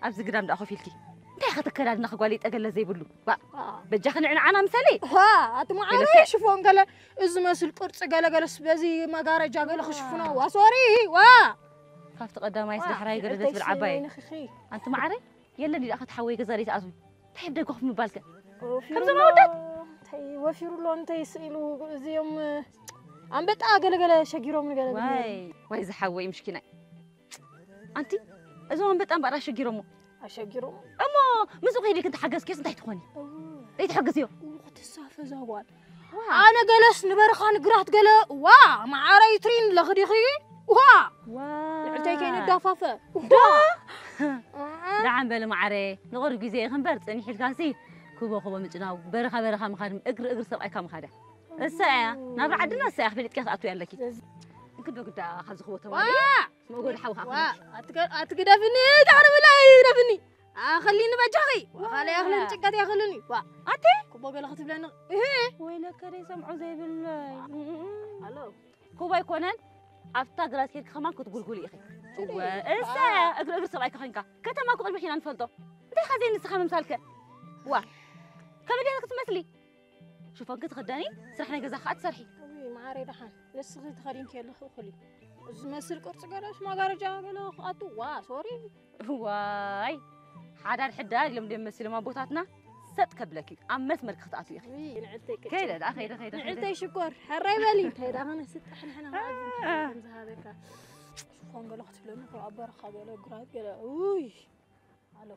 ኣብዚ ግዳም ደኣ ኮፍ ኢልኪ? እንታይ ኸ ትከዳድና ኸ ጓል ይጠገለ ዘይብሉ? ዋ፣ ዋ። በጃኺ ንዕንዓና ምሰሊ። ዋ፣ ኣቲ መዓረይ ኢልኪ? ሽፎን ገለ እዚ መስል ቅርጺ ገለ ገለስ በዚ መጋረጃ ገለ ክሽፍኖ። ዋ፣ ሶሪ፣ ዋ። ካብቲ ቀዳማይስ ዋ፣ ዳሕራይ ገለ ንዕልተይ ደትብል ዓባይ። ስመይ ንኽኺ። ኣንቲ መዓረይ፣ የለን ኢላ ኸ ትሓወይ ገዛ ደይትኣትዊ? እንታይ ኣብ ደገ ኮፍ ምባልከ? ወፊሩ ከምዞም ኣሎ። ኣወዳት? እንታይ ወፊሩ ኣሎ፣ እንታይ ስኢሉ እዚኦም ኣንበጣ ገለገለ ሸጊሮም ንገለ ዋይ፣ ዋይ ዝሓወይ ምሽኪናይ። ኣንቲ፣ እዞም ኣንበጣ እምበኣር ኣሸጊሮሞ። ኣሸጊሮሞ? እሞ ምስኡ ከይደ ክንተሓገዝክዮስ እንታይ ትኾኒ? እው። ዘይትሕግዝዮ? እው፣ ክትሳፈ እዛ ጓል። ዋ። ኣነ ገለስ ንበረኻ ንግራት ገለ፣ ዋ፣ መዓረይ ትሪን ለኽዲኺ፣ ዋ። ዋ። ንዕልተይ ከይንዳፋፈ። ዶ? ዋ። ደሓን በሊ መዓረ፣ ንቑሩብ ግዜ ኢኺ እምበር ጽኒሕ ኢልካሲ፣ ኩቦ ኩቦ ምጭናው፣ በረኻ በረኻ ምኻድ፣ እግሪ እግሪ ሰብኣይካ ምኻዳ። እሳ እያ፣ ናብራ ዓድና እሳ እያ፣ ፈሊጥኪያ ክትኣትዊ ኣለኪ። እንክዶ ግዳ ካብዚ ክቦ ተማሊ። ዋ! መጎድ ሓውኻ ዋ! ኣትገ-፣ ኣትግደፍኒ፣ ታዕርብለይ፣ ግደፍኒ። ኣኸሊኒ በጃኺ። ዋ! ካልእ ያኽልን ጭንቀት ያኽልኒ። ዋ! ኣቲ? ኩቦ ገለ ክትብለኒ። እህ! ወይለከ ደይ ሰምዖ ዘይብለይ። ኣሎ። ኩቦ ኣይኮነን፣ ኣብታ ግራት ኬድኪ ከማን ክትጉልጉሊ ኢኺ። ሽሪ። እወ፣ እሳ እግሪ እግሪ ሰብኣይካ ኮይንካ። ከተማ እኮ ቅድሚ ሒና ንፈልጦ። እንታይ ኢኻ ዘይንስኻ ምምሳልከ? ዋ፣ ከመይ ዲኻ ክትመስሊ? ሽፎንኪ ትኽደኒ፣ ስራሕ ናይ ገዛ ኸኣ ትሰርሒ። ውይ፣ መዓረይ ደሓን። ንስኺ ተኸዲንኪ ኣለኺ እኹል እዩ። ዝመስል ቅርጺ ገለስ ማጋረጃ ገለ ክኣቱ፣ ዋ፣ ሶሪ። ዋይ፣ ሓዳር ሕዳር ኢሎም ድዮም መሲሎም ኣቦታትና? ሰጥ ከብለኪ፣ ኣብ መስመር ክትኣትዊ ኢኺ። ውይ፣ ንዕልተይ ቅጭ። ከይደ ደኣ፣ ከይደ፣ ከይደ፣ ከይደ። ንዕልተይ ሽኮር፣ ሕራይ በሊ። እንታይ ደኣ ኸነ ስጣሕ ንሕና ኸኣ እዚ እንታይ ከም ዝሃበካ። ሽፎን ገለ ክትብለኒ፣ እኮ ኣብ በረኻ ገለ፣ ግራት ገለ። ውይ፣ ኣሎ።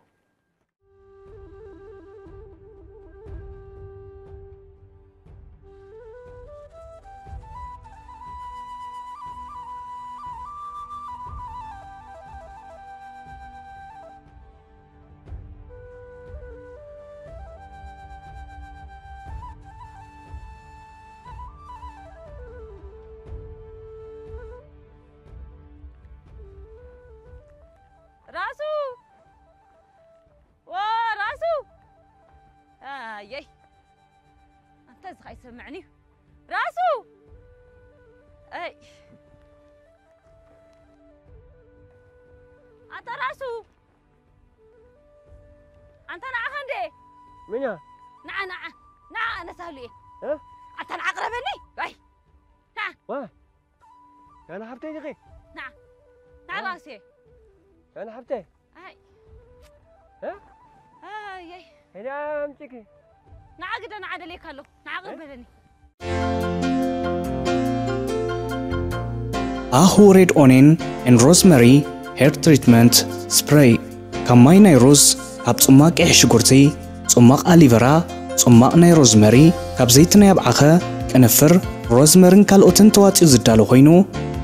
ራሱ! ዋ፣ ራሱ! ኣየይ! ኣንታ እዚ ኸኣ ይሰምዕኒ እዩ። ራሱ! ኣይ! ኣንታ ራሱ! ኣንታ ንዓኻ እንዴ? ምኛ? ንዓ፣ ንዓ፣ ንዓ፣ ኣነ ሳህሉ እየ። እ? ኣንታ ንዓ ቅረበኒ። ኣይ! ንዓ! ዋ! ኣነ ሓብተይ ዲኺ? ንዓ ንዓ ራሴ ኣነ ሓብተይ ኣይ እ? ኣይ ኣይ ሄዳ ኣምጪኪ ንዓ ግደ ንዓ ደልየካ ኣለኹ ንዓ ቅርበለኒ ኣሁ ሬድ ኦኔን ኤን ሮዝመሪ ሄር ትሪትመንት ስፕሬይ ካብ ማይ ናይ ሩዝ ካብ ጽማቕ ቀይሕ ሽጉርቲ ጽማቕ ኣሊቨራ ጽማቕ ናይ ሮዝመሪ ካብ ዘይቲ ናይ ኣብዓኸ ቅንፍር ሮዝመርን ካልኦትን ተዋጺኡ ዝዳሎ ኮይኑ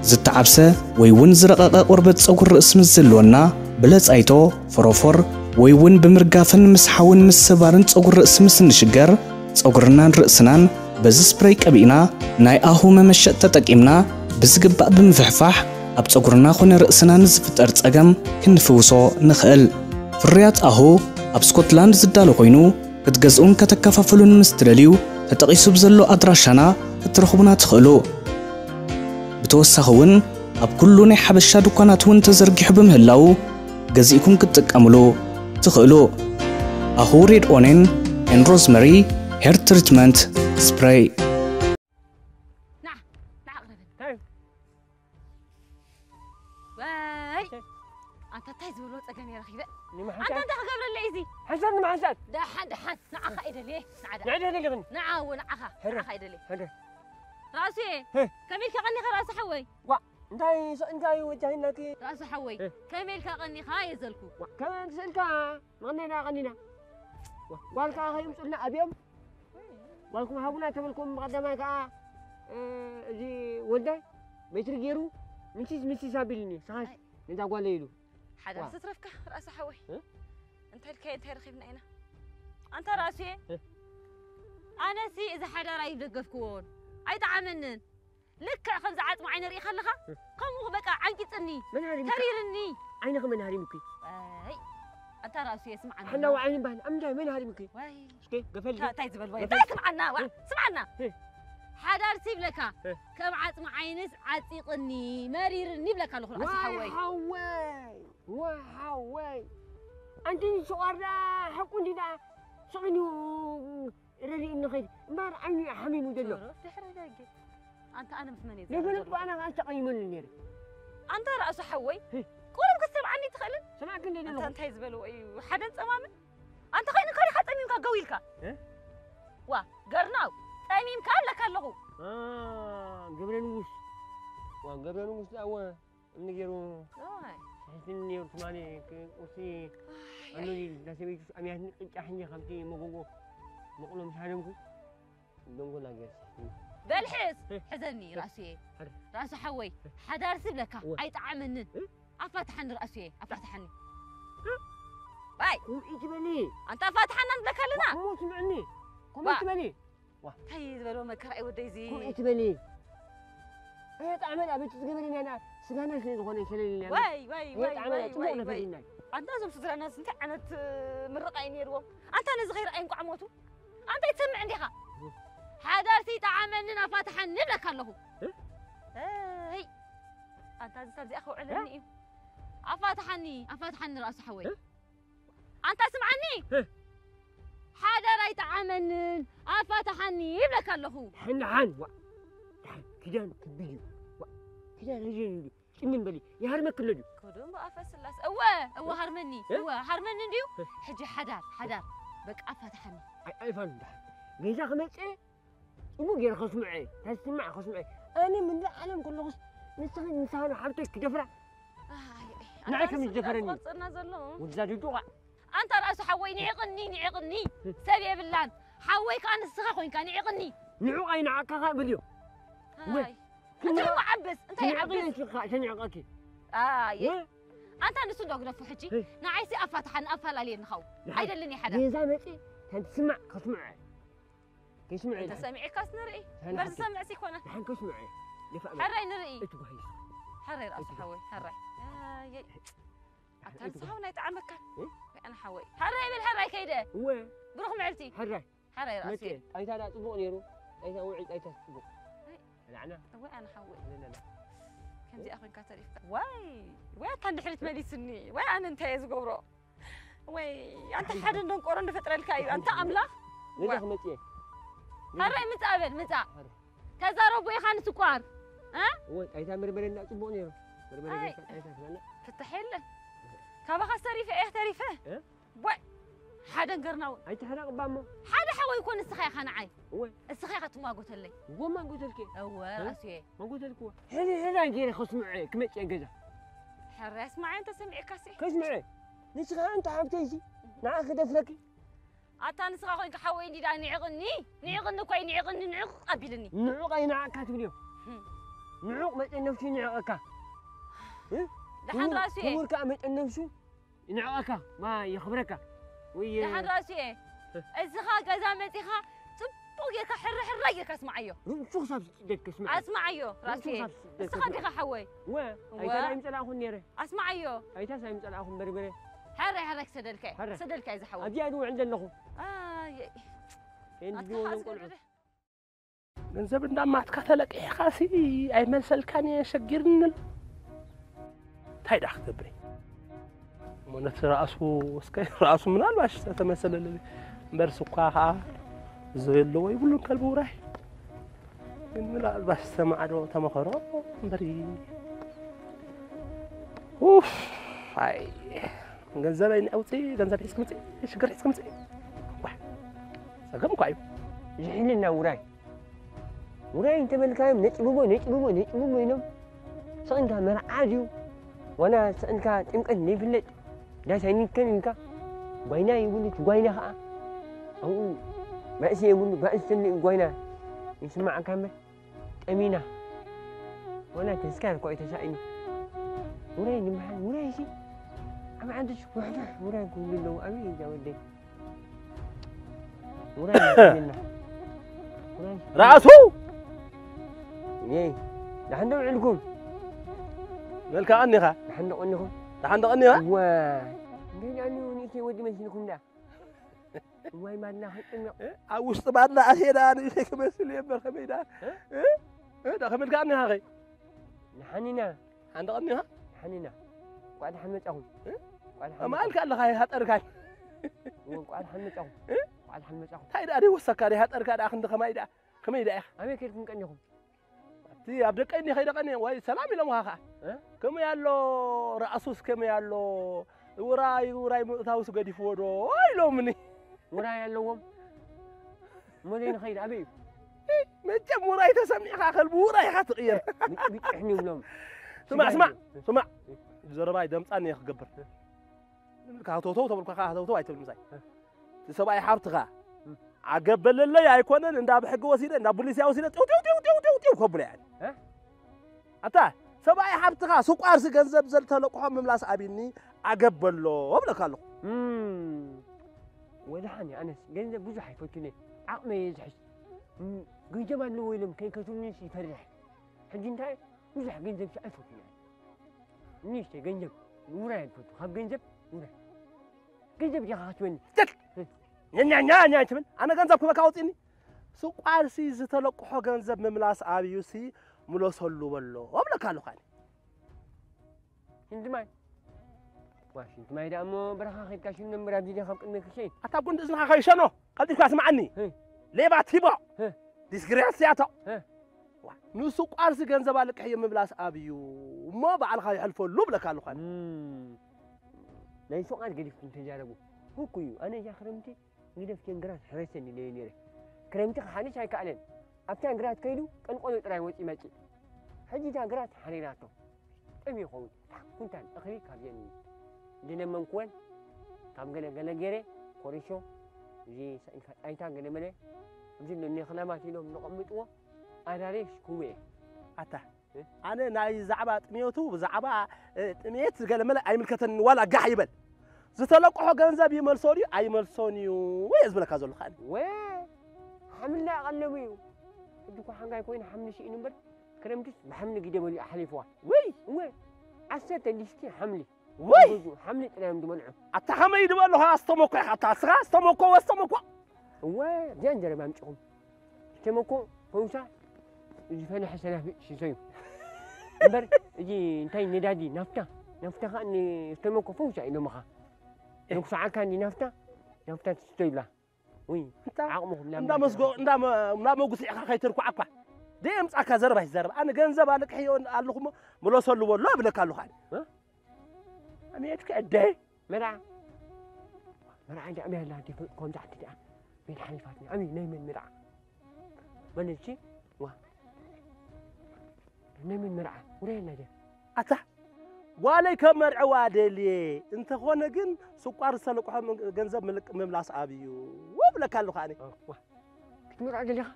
ዝተዓብሰ ወይ እውን ዝረቐቐ ቆርበት ጸጉሪ ርእሲ ምስ ዝህልወና ብለጻይቶ ፎሮፎር ወይ እውን ብምርጋፍን ምስ ሓውን ምስ ሰባርን ጸጉሪ ርእሲ ምስ እንሽገር ጸጉርናን ርእስናን በዚ ስፕሬይ ቀቢእና ናይ ኣሁ መመሸጥ ተጠቂምና ብዝግባእ ብምፍሕፋሕ ኣብ ጸጉርና ኾነ ርእስና ንዝፍጠር ጸገም ክንፍውሶ ንኽእል። ፍርያት ኣሁ ኣብ ስኮትላንድ ዝዳሎ ኮይኑ ክትገዝኡን ከተከፋፍሉን ምስ ትደልዩ ተጠቒሱ ብዘሎ ኣድራሻና ክትረኽቡና ትኽእሉ። ብተወሳኺ እውን ኣብ ኩሉ ናይ ሓበሻ ድኳናት እውን ተዘርጊሑ ብምህላዉ ገዚእኩም ክትጥቀምሉ ትኽእሉ። ኣሁ ሬድ ኦኔን ኤን ሮዝመሪ ሄር ትሪትመንት ስፕሬይ። ንዓ ንዓ ቅረበኒ ወይ ኣንታ እንታይ ዝበልዎ ፀገም እየ ረኺበ ኣንታ እንታይ ክገብረለይ እዚ ሓንሳብ ንመሓንሳብ ደሓን ደሓን ንዓኻ እየ ደልየ ንዓ ደሓን ንዕደ ደሊኽን ንዓ እወ ንዓኻ ሕረ ንዓኻ እየ ደልየ ሕረ ራሱየ ህ። ከመይ ኢልካ ቀኒኻ ራሱ ሓወይ ዋ እንታይ ስ- እንታይ ወጃሂናኪ ራሱ ሓወይ ህ። ከመይ ኢልካ ቀኒኻ እየ ዘልኩ ዋ ከመይ ስእልካ መቐነና ቀኒና ዋ ጓልካ ከይምፁልና ኣብዮም ጓልኩም ሃቡና ተበልኩም ብቐዳማይ ከዓ እ፣ እዚ ወልዳይ ሜትሪ ገይሩ ምንሲስ ምንሲስ ኣቢልኒ ስኻስ ነዛ ጓለይ ኢሉ ሓደ ዋ። ስትረፍካ ራእሲ ሓወይ እ? እንታይ ኢልካዮ እንታይ ረኺብና ኢና ኣንታ ራእሱየ እ? ኣነሲ እዚ ሓዳር ኣይደገፍክዎን ኣይጠዓመንን ልክዕ ከምዚ ዓፅሚ ዓይነ ርኢ ከለኻ እ? ከምኡ በቃ ዓንቂፅኒ መን ሃሪሙኪ ተሪርኒ ዓይንኺ መን ሃሪሙኪ ኣይ ኣንታ ራእሱየ ስምዓኒ ሓላዊ ዓይኒ ባህል ኣምዳይ መን ሃሪሙኪ ዋይ እስኪ ገፈልኪ እንታይ እንታይ ዝበልዎ ገፈል- እንታይ ስምዓና ዋ እ? ስምዓና እ? ሓዳር ሲ ይብለካ እ? ከም ዓፅሚ ዓይንስ ዓፂቕኒ መሪርኒ ይብለካ ኣለኹ ራእሲ ሓወይ ሓወይ ወሓወይ ኣንቲ ሸዋርዳ ሓቁ እንዲ ደኣ ስቕኒ ረድእ ንኸይድ እምበር ዓይኑ እዩ ሓሚሙ ዘሎ ዶሮ ድሕሪ ደገ ኣንታ ኣነ ምስ መን እየ ዘይፈለጥኩ ዝዛረብ ኣነ ከዓ ዝተቐይመሉ ነይረ ኣንታ ራእሱ ሓወይ ህይ። ቁሩብ ክትሰምዓኒ ትኽእልን ሰማዕክ እንደ ኣንታ ዘለኹ እንታይ ዝበልዎ እዩ ሓደን ጸማምን ኣንታ ኸይኑ ከሪኻ ጸሚምካ ገው ኢልካ እ? ዋ ገርናው ጸሚምካ ኣለካ ኣለኹ ገብረ ንጉስ ዋ ገብረ ንጉስ ደኣ እወ እምኒ ገይሩ ኦይ፣ ስሒትኒ ነይሩ ትማሊ ቁርሲ ኣሎ ኣይ፣ እንዳ ሰበይቱ ኣምያትኒ ቅጫ ሕኒ ከምቲ መጎጎ መቕሎ ምስ ሃደምኩ ደንጎላ ገይሩ ስሒትኒ በል ሕዝ እ። ሕዘኒ ራእሱየ ሕር። ራእሱ ሓወይ ሓዳር ዝብለካ እወ። ኣይጠዓመንን እ? ኣፋትሓኒ ራእሱየ ኣፋትሓኒ ባይ ከምኡ ትበሊ ኣንታ ኣፋትሓና ንብለካ ኣለና እሞ ስምዕኒ ከምኡ ዋ። ትበሊ እንታይ ዝበሎ መከራ እዩ ወደይ እዚ ከምኡ ትበሊ እየ ጣዕመን ኣበቲ ዝገበረና ኢና ስጋና ስለ ዝኾነ ይሰለልና ወይ ወይ እየ ወይ ጣዕመና ወይ ፅቡቕ ወይ ወይ ነፈሪና ኣንታ እዞም ስድራናስ እንታይ ዓይነት ምርቓ እዩ ነይርዎም ኣንታ ነዚ ከይረኣይ እንቋዕ ሞቱ ኣንታ ይትሰምዕ እንዲኻ ሓዳርሲ ጠዓመንን ኣፋትሓኒ እብለካ ኣለኹ እ? ይ ኣንታ እዚ ካብዚኣ ከውዕለኒ እዩ ኣፋትሓኒ ኣፋትሓኒ ራእሱ ሓወይ እ? ኣንታ ስምዓኒ እ? ሓዳር ኣይጠዓመንን ኣፋትሓኒ ይብለካ ኣለኹ ድሓን ድሓን ዋ ድሓን ኪዳን ክቢድ እዩ ዋ ኪዳን ህዝን እዩ ጭምን በሊ ይሃርመክ ኣሎ ድዩ ክዱ እምበኣፈ ስላስ እወ እወ ሃርመኒ እ? እወ ሃርመኒ እንድዩ እ? ሕጂ ሓዳር ሓዳር በቃ ኣፋትሓኒ ኣይፋን ድሓን ገዛ ክመፅእ ፅቡቅ ገይረ ከስምዐ ተስማዕ ከስምዐ ኣነ ምንዳ ዓለም ከለኹስ ንስኺ ንስኻ ሓብተይ ክደፍራ ንዓይ ከም ዝደፈረኒ። ቆርፅና ዘሎ ወዛ ድዱቓ ኣንታ ራእሱ ሓወይ ንዕቕኒ ንዕቕኒ ሰብ የብላን ሓወይ ከዓ ንስኻ ኮይንካ ንዕቕኒ ንዑቕ ኣይንዓቅካ በልዮ ወይ? ኣይ እንታይ ዓብስ እንታይ ዓብስ ተንዕቕለኪ ኣየ ወይ? ኣንታ ንሱ እንዶ ግደፉ ሕጂ ህይ። ንዓይሲ ኣፋትሓን ኣፈላለየኒ ኻው ንሓ- ኣይደልን እየ ሓዳ ገዛ መፂ ተንትስማዕ ከስምዐ ከይስምዐ እንተ ሰሚዕካስ ንርኢ ሓንቲ እምበር ሓንቲ። ዝሰምዕስ ይኮነ ሓን ከስምዐ ደፋእ በል። ሕራይ ንርኢ እቲ ጓሂ ሕራይ ራእሱ ሓወይ ሕራይ ኣየይ ኣታ እቲ ንስኻ እውን ኣይጠዓመካን እ? ኣነ ሓወይ ሕራይ ብል ሕራይ ከይደ እወ ብሩኽ ምዕልቲ ሕራይ ሕራይ መፂ ራእሲ ጣይታ ዳ ፅቡቕ ነይሩ ጣይታ ውዒ ጣይታ ፅቡቕ ላዕና እወ ኣነ ሓወይ ኣለና ከምዚኣ ኮንካ ተሪፍካ ዋይ ወይ ኣታ ንድሕሪት መሊስኒ ወይ ኣነ እንታይ እየ ዝገብሮ ወይ ኣንተ ሓደ እንደንቆሮ እንደፈጥረልካ እዩ ኣንተ ኣምላኽ ነዛ ክመፅእ እየ ሕራይ ምፃእ በል ምፃእ ሕራይ። ተዛረቡ ኢኻ ንስቋር እ? እወ ጣይታ በርበረ እንዳ ጽቡቕ ነይሩ። በርበረ ኣይ። ጌርካ ጣይታ ትበልዕ። ፍትሕ የለን። ካባኻ ተሪፈ እየ ተሪፈ። እ? ቦይ ሓደ ነገር ናውን ኣይትሕረቕ እባ እሞ። ሓደ ሓወይ እኮ ንስኻ ኢኻ ንዓይ። እወ እስኻ ኢኻ ትማጎተለይ። እወ ማጎተልኪ። እወ እ? ራእሱ እየ። ማጎተልኪ እወ። ሕዚ ሕዚ ገይረ ከስምዖ እየ ክመጽእ ገዛ። ሕራይ ኣስማዓዮ እንተ ሰሚዕካሲ። ከስምዖ እየ። ንስኻ እንተ ሓብተይሲ ንዓ ክደፍረኪ። ኣታ ንስኻ ኮይንካ ሓወይ እንዲዳ ንዕቕኒ ንዕቕኒ እኮ እዩ ንዕቕኒ ንዕቕ ኣቢልኒ። ንዑቕ ኣይንዓቕካ ትብልዮ። ንዑቕ መጠን ነፍሱ ይንዕቐካ። እ? ደሓን ራእሱ እየ። ክቡር ከኣ መጠን ነፍሱ ይንዕቐካ። ማ የኽብረካ። ወይ ደሓን ራእሱ እየ። እስኻ ገዛ መጺኻ ጽቡቕ ጌርካ ሕረ ሕረ ጌርካ ኣስማዓዮ። ርእሱ ክሳብ ስደት ከስምዐ። ኣስማዓዮ ራእሱ እየ። ርእሱ ክሳብ ስደት እስኻ ከስምዐ። ዲኻ ሓወይ። ወ ኣይታ ኣይምጸላእኹን ነይረ። ኣስማዓዮ። ኣይታስ ኣይምጸላእኹን በርበረ። ሕረ ሕረ ክሰደልካ እየ። ሕረ። ክሰደልካ እየ ዝሓወይ። ኣብዚኣ ድውዕል ዘለኹ። ኣየ ኤንድ ኣትካ ቢወዞም ኻስ ቆልዑ። ወደደ። ገንዘብ እንዳማትካ ተለቂሕካሲ ኣይመልሰልካን እየ ሸጊርንል እንታይ ዳ ክትገብር እየ? እሞ ነቲ ራእሱ እስከ ራእሱ ምናልባሽ ተተመሰለለ እምበር ስኳ ከዓ ዘሎ ይብሉን ከልቢ ውራይ ግን ምናልባሽ ዝተማዕዶ ተመኸሮ እምበሪ ኡፍ ኣይ ገንዘበይ ኣውፅእ ገንዘብ ሒዝክ ምፅእ ሽግር ሒዝክ ምፅእ ዋ ፀገም እኳ እዩ ዝሕልና ውራይ ውራይ እንተበልካዮም ነጭብቦ ነጭብቦ ነጭብቦ ኢሎም ስቕንካ መርዓ ድዩ ዋላ ስቕንካ ጥምቀት ዘይፍለጥ ዳስ ኣይንከን ኢልካ ጓይና ይብሉ እቲ ጓይና ኸዓ ኣብኡ ባእሲ የብሉ ባእሲ ተምልእ ጓይና ይስማዓካ እምበር ጠሚና ዋላ ተስካር እኮ እዩ ተሳኢኑ ውራይ ንምሓን ውራይ ሲ ኣብ ዓዲ ሽኩሕፍሕ ውራይ ክብሉ ኣለዉ ኣበይ እዛ ወደይ ውራይ ይብልና ውራይ ራእሱ ይ ዳሕን ዶ ውዕልኩም መልካ ቀኒኻ ዳሕን ዶ ቀኒኹም ደሓን ተቐኒኻ እዋ እንዴ ዳኒ ንእሽተይ ወዲ መሲልኩም ዳ እዋይ ማድና ከይጥምቕ ኣብ ውሽጢ ባድላ ኣሴዳ ንእሽተይ ክመስል እየ እምበር ከመይ ደኣ እ? እ? ደኣ ከመልካ ቀኒኻ ኸይ ንሓኒና ሓንቲ ቀኒኻ ሓኒና እንቋዕ ደሓን መጻኹም እንቋዕ ደሓን ኣማልካ ኣለኻ ይሃጠርካን መጻኹም እንቋዕ ደሓን መጻኹም እንቋዕ ደሓን መጻኹም እንታይ ደኣ ደይወሰካ ደይሃጠርካ ደኣ ክንዲ ከማይ ደኣ ከመይ ደኣ ኢኻ ኣበይ ከድኩም ቀኒኹም እቲ ኣብ ደቀይኒ ከይደ ቀኒ ወይ ሰላም ኢሎምኻ ከዓ እ? ከመይ ኣሎ ራእሱስ ከመይ ኣሎ ውራይ ውራይ ምእታውስ ገዲፍዎ ዶ ኢሎምኒ ውራይ ኣለዎም እሞ ዘይንኸይድ ኣበይ እዩ መቸም ውራይ ተሰሚዕካ ከልቢ ውራይ ኢኻ ትቕየር ብጭሕኒ ይብሎም ስማዕ ስማዕ ስማዕ ዘረባይ ደምፃኒ እየ ክገብር ንብልካ ሃተውተው ተብልካ ከዓ ሃተውተው ኣይትብል ምሳይ እቲ ሰብኣይ ሓብትኻ ዓገብ በለለይ ኣይኮነን እንዳ ብሕጊ ወሲደ እንዳ ቡሊስያ ወሲደ ጢው ጢው ጢው ጢው ጢው ጢው ከብሎ እያ እ? ኣታ ሰብኣይ ሓብትኻ ስቋርሲ ገንዘብ ዘልተለቅሖ ምምላስ ኣቢኒ ዓገብ በሎ እብለካ ኣለኹ እም፣ ወድሓኒ ኣነስ ገንዘብ ብዙሕ ኣይፈቱን እየ ዓቕመይ እየ ዝሕዝ እም፣ ገንዘብ ኣለዎ ኢሎም ከይከቱልኒስ ይፈርሕ ሕጂ እንታይ ብዙሕ ገንዘብ ሲ ኣይፈቱን እየ ንእሽተይ ገንዘብ ውራይ ኣይፈቱ ካብ ገንዘብ ውራይ ገንዘብ ዲኻ ክትበኒ ኛኛኛ ትብል ኣነ ገንዘብ ክበካ ኣውፅኒ ስቋርሲ ዝተለቅሖ ገንዘብ ምምላስ ኣብዩሲ ምለሰሉ በሎ እብለካ ኣለኹ ኣነ ሽንቲ ማይ ዋ ሽንቲ ማይ ደኣ እሞ በረኻ ከድካ ሽኖ ምር ኣብዚ ዲኻ ኣብ ቅድሚ ክሸይን ኣታ ጉንዲ እዝንኻ ከይሸኖ ቀልጢፍካ ስምዓኒ ህይ። ሌባ ቲቦ ህይ። ዲስግሬስያቶ ህይ። ንሱ ቋርሲ ገንዘብ ኣልቅሕ እዩ ምብላስ ኣብዩ እሞ በዓልኻ ይሕልፈሉ ብለካ ኣለኹ ኣነ እም፣ ናይ ሱቓት ገዲፍኩም ተዛረቡ ህኩ እዩ ኣነ እዛ ክረምቲ ንደፍቴን ግራት ሕረሰን ኢለዮ ነይረ ክረምቲ ክሓልሽ ኣይከኣለን ኣብታ ግራት ከይዱ ቀንቆሎ ጥራይ ወፂ መፂ ሕጂ እታ ግራት ሓሪራቶ ጥም ይኸውን ኩንታል እኽሊ ካብዘን ዝለመንኩወን ካብ ገለ ገለ ገይረ ኮሪሾ እዚ ሰኢልካ ጣይታ ገለ መለ እዚ ነክላማት ኢሎም ዝቐምጥዎ ኣዳሬሽ ክውየ ኣታ ኣነ ናይ ዛዕባ ጥሜቱ ብዛዕባ ጥሜት ገለመለ ኣይምልከተኒ ዋላ ጋሕ ይበል ዝተለቅሖ ገንዘብ ይመልሶ ድዩ ኣይመልሶን እዩ እየ ዝብለካ ዘለኹ ኣነ ወ ሓምላ ቀለቡ እዩ ሕጂ እኮ ሓንጋይ ኮይኑ ሓምሊ ሽኢኑ እምበር ክረምትስ ብሓምሊ ግደ በሊዑ ሓሊፍዋ ውይ እወ ዓሰርተ ሊስቲ ሓምሊ ውይ ገዝኡ ሓምሊ ጥራይ እዮም ዝበልዑ ኣታ ከመይ ድበልኻ ኣስተመኮ ኢኻ ኣታ ስኻ ኣስተመኮ ወስተመኮ እወ እዚኣ እንጀራ ኣምፅኹም ዝተመኮ ፈውሳ ዝፈለሐ ሰናፊ ሽሶ እዩ እምበር እዚ እንታይ ነዳዲ ናፍታ ናፍታ ከዓ ንዝተመኮ ፈውሳ ኢሎምኻ ነጉስዓካ እንዲ ናፍታ ናፍታ ትስቶ ይብላ ውይ እንታይ ዓቕምኹም እንዳ መስጎ እንዳ መ- እንዳ መጉስዒኻ ከይትርኩዓኳ ደየምጻካ ዘረባ ይዘረብ። ኣነ ገንዘብ ኣለቅሕዮ ኣለኹሞ ምለሰሉ በሎ እብለካ ኣለኹ ኣነ። እ? ኣሜትክ ዕደ። መርዓ መርዓ እንዲ ኣመይ ኣላ እንዲ ከምዛ ዓዲ ደኣ መን ሓሊፋትና? ኣመይ ናይ መን መርዓ? ማለት ዋ ናይ መን መርዓ? ውራይ ኣላ ድያ? ኣታ ጓለይ ከመርዕዋ ደልየ እንተኾነ ግን ስቋር ዝተለቅሖ ም- ገንዘብ ምልቅ ምምላስ ኣብዩ ወብለካ ኣለኹ ኣነ። ዋ ክትምርዖ ደሊኻ?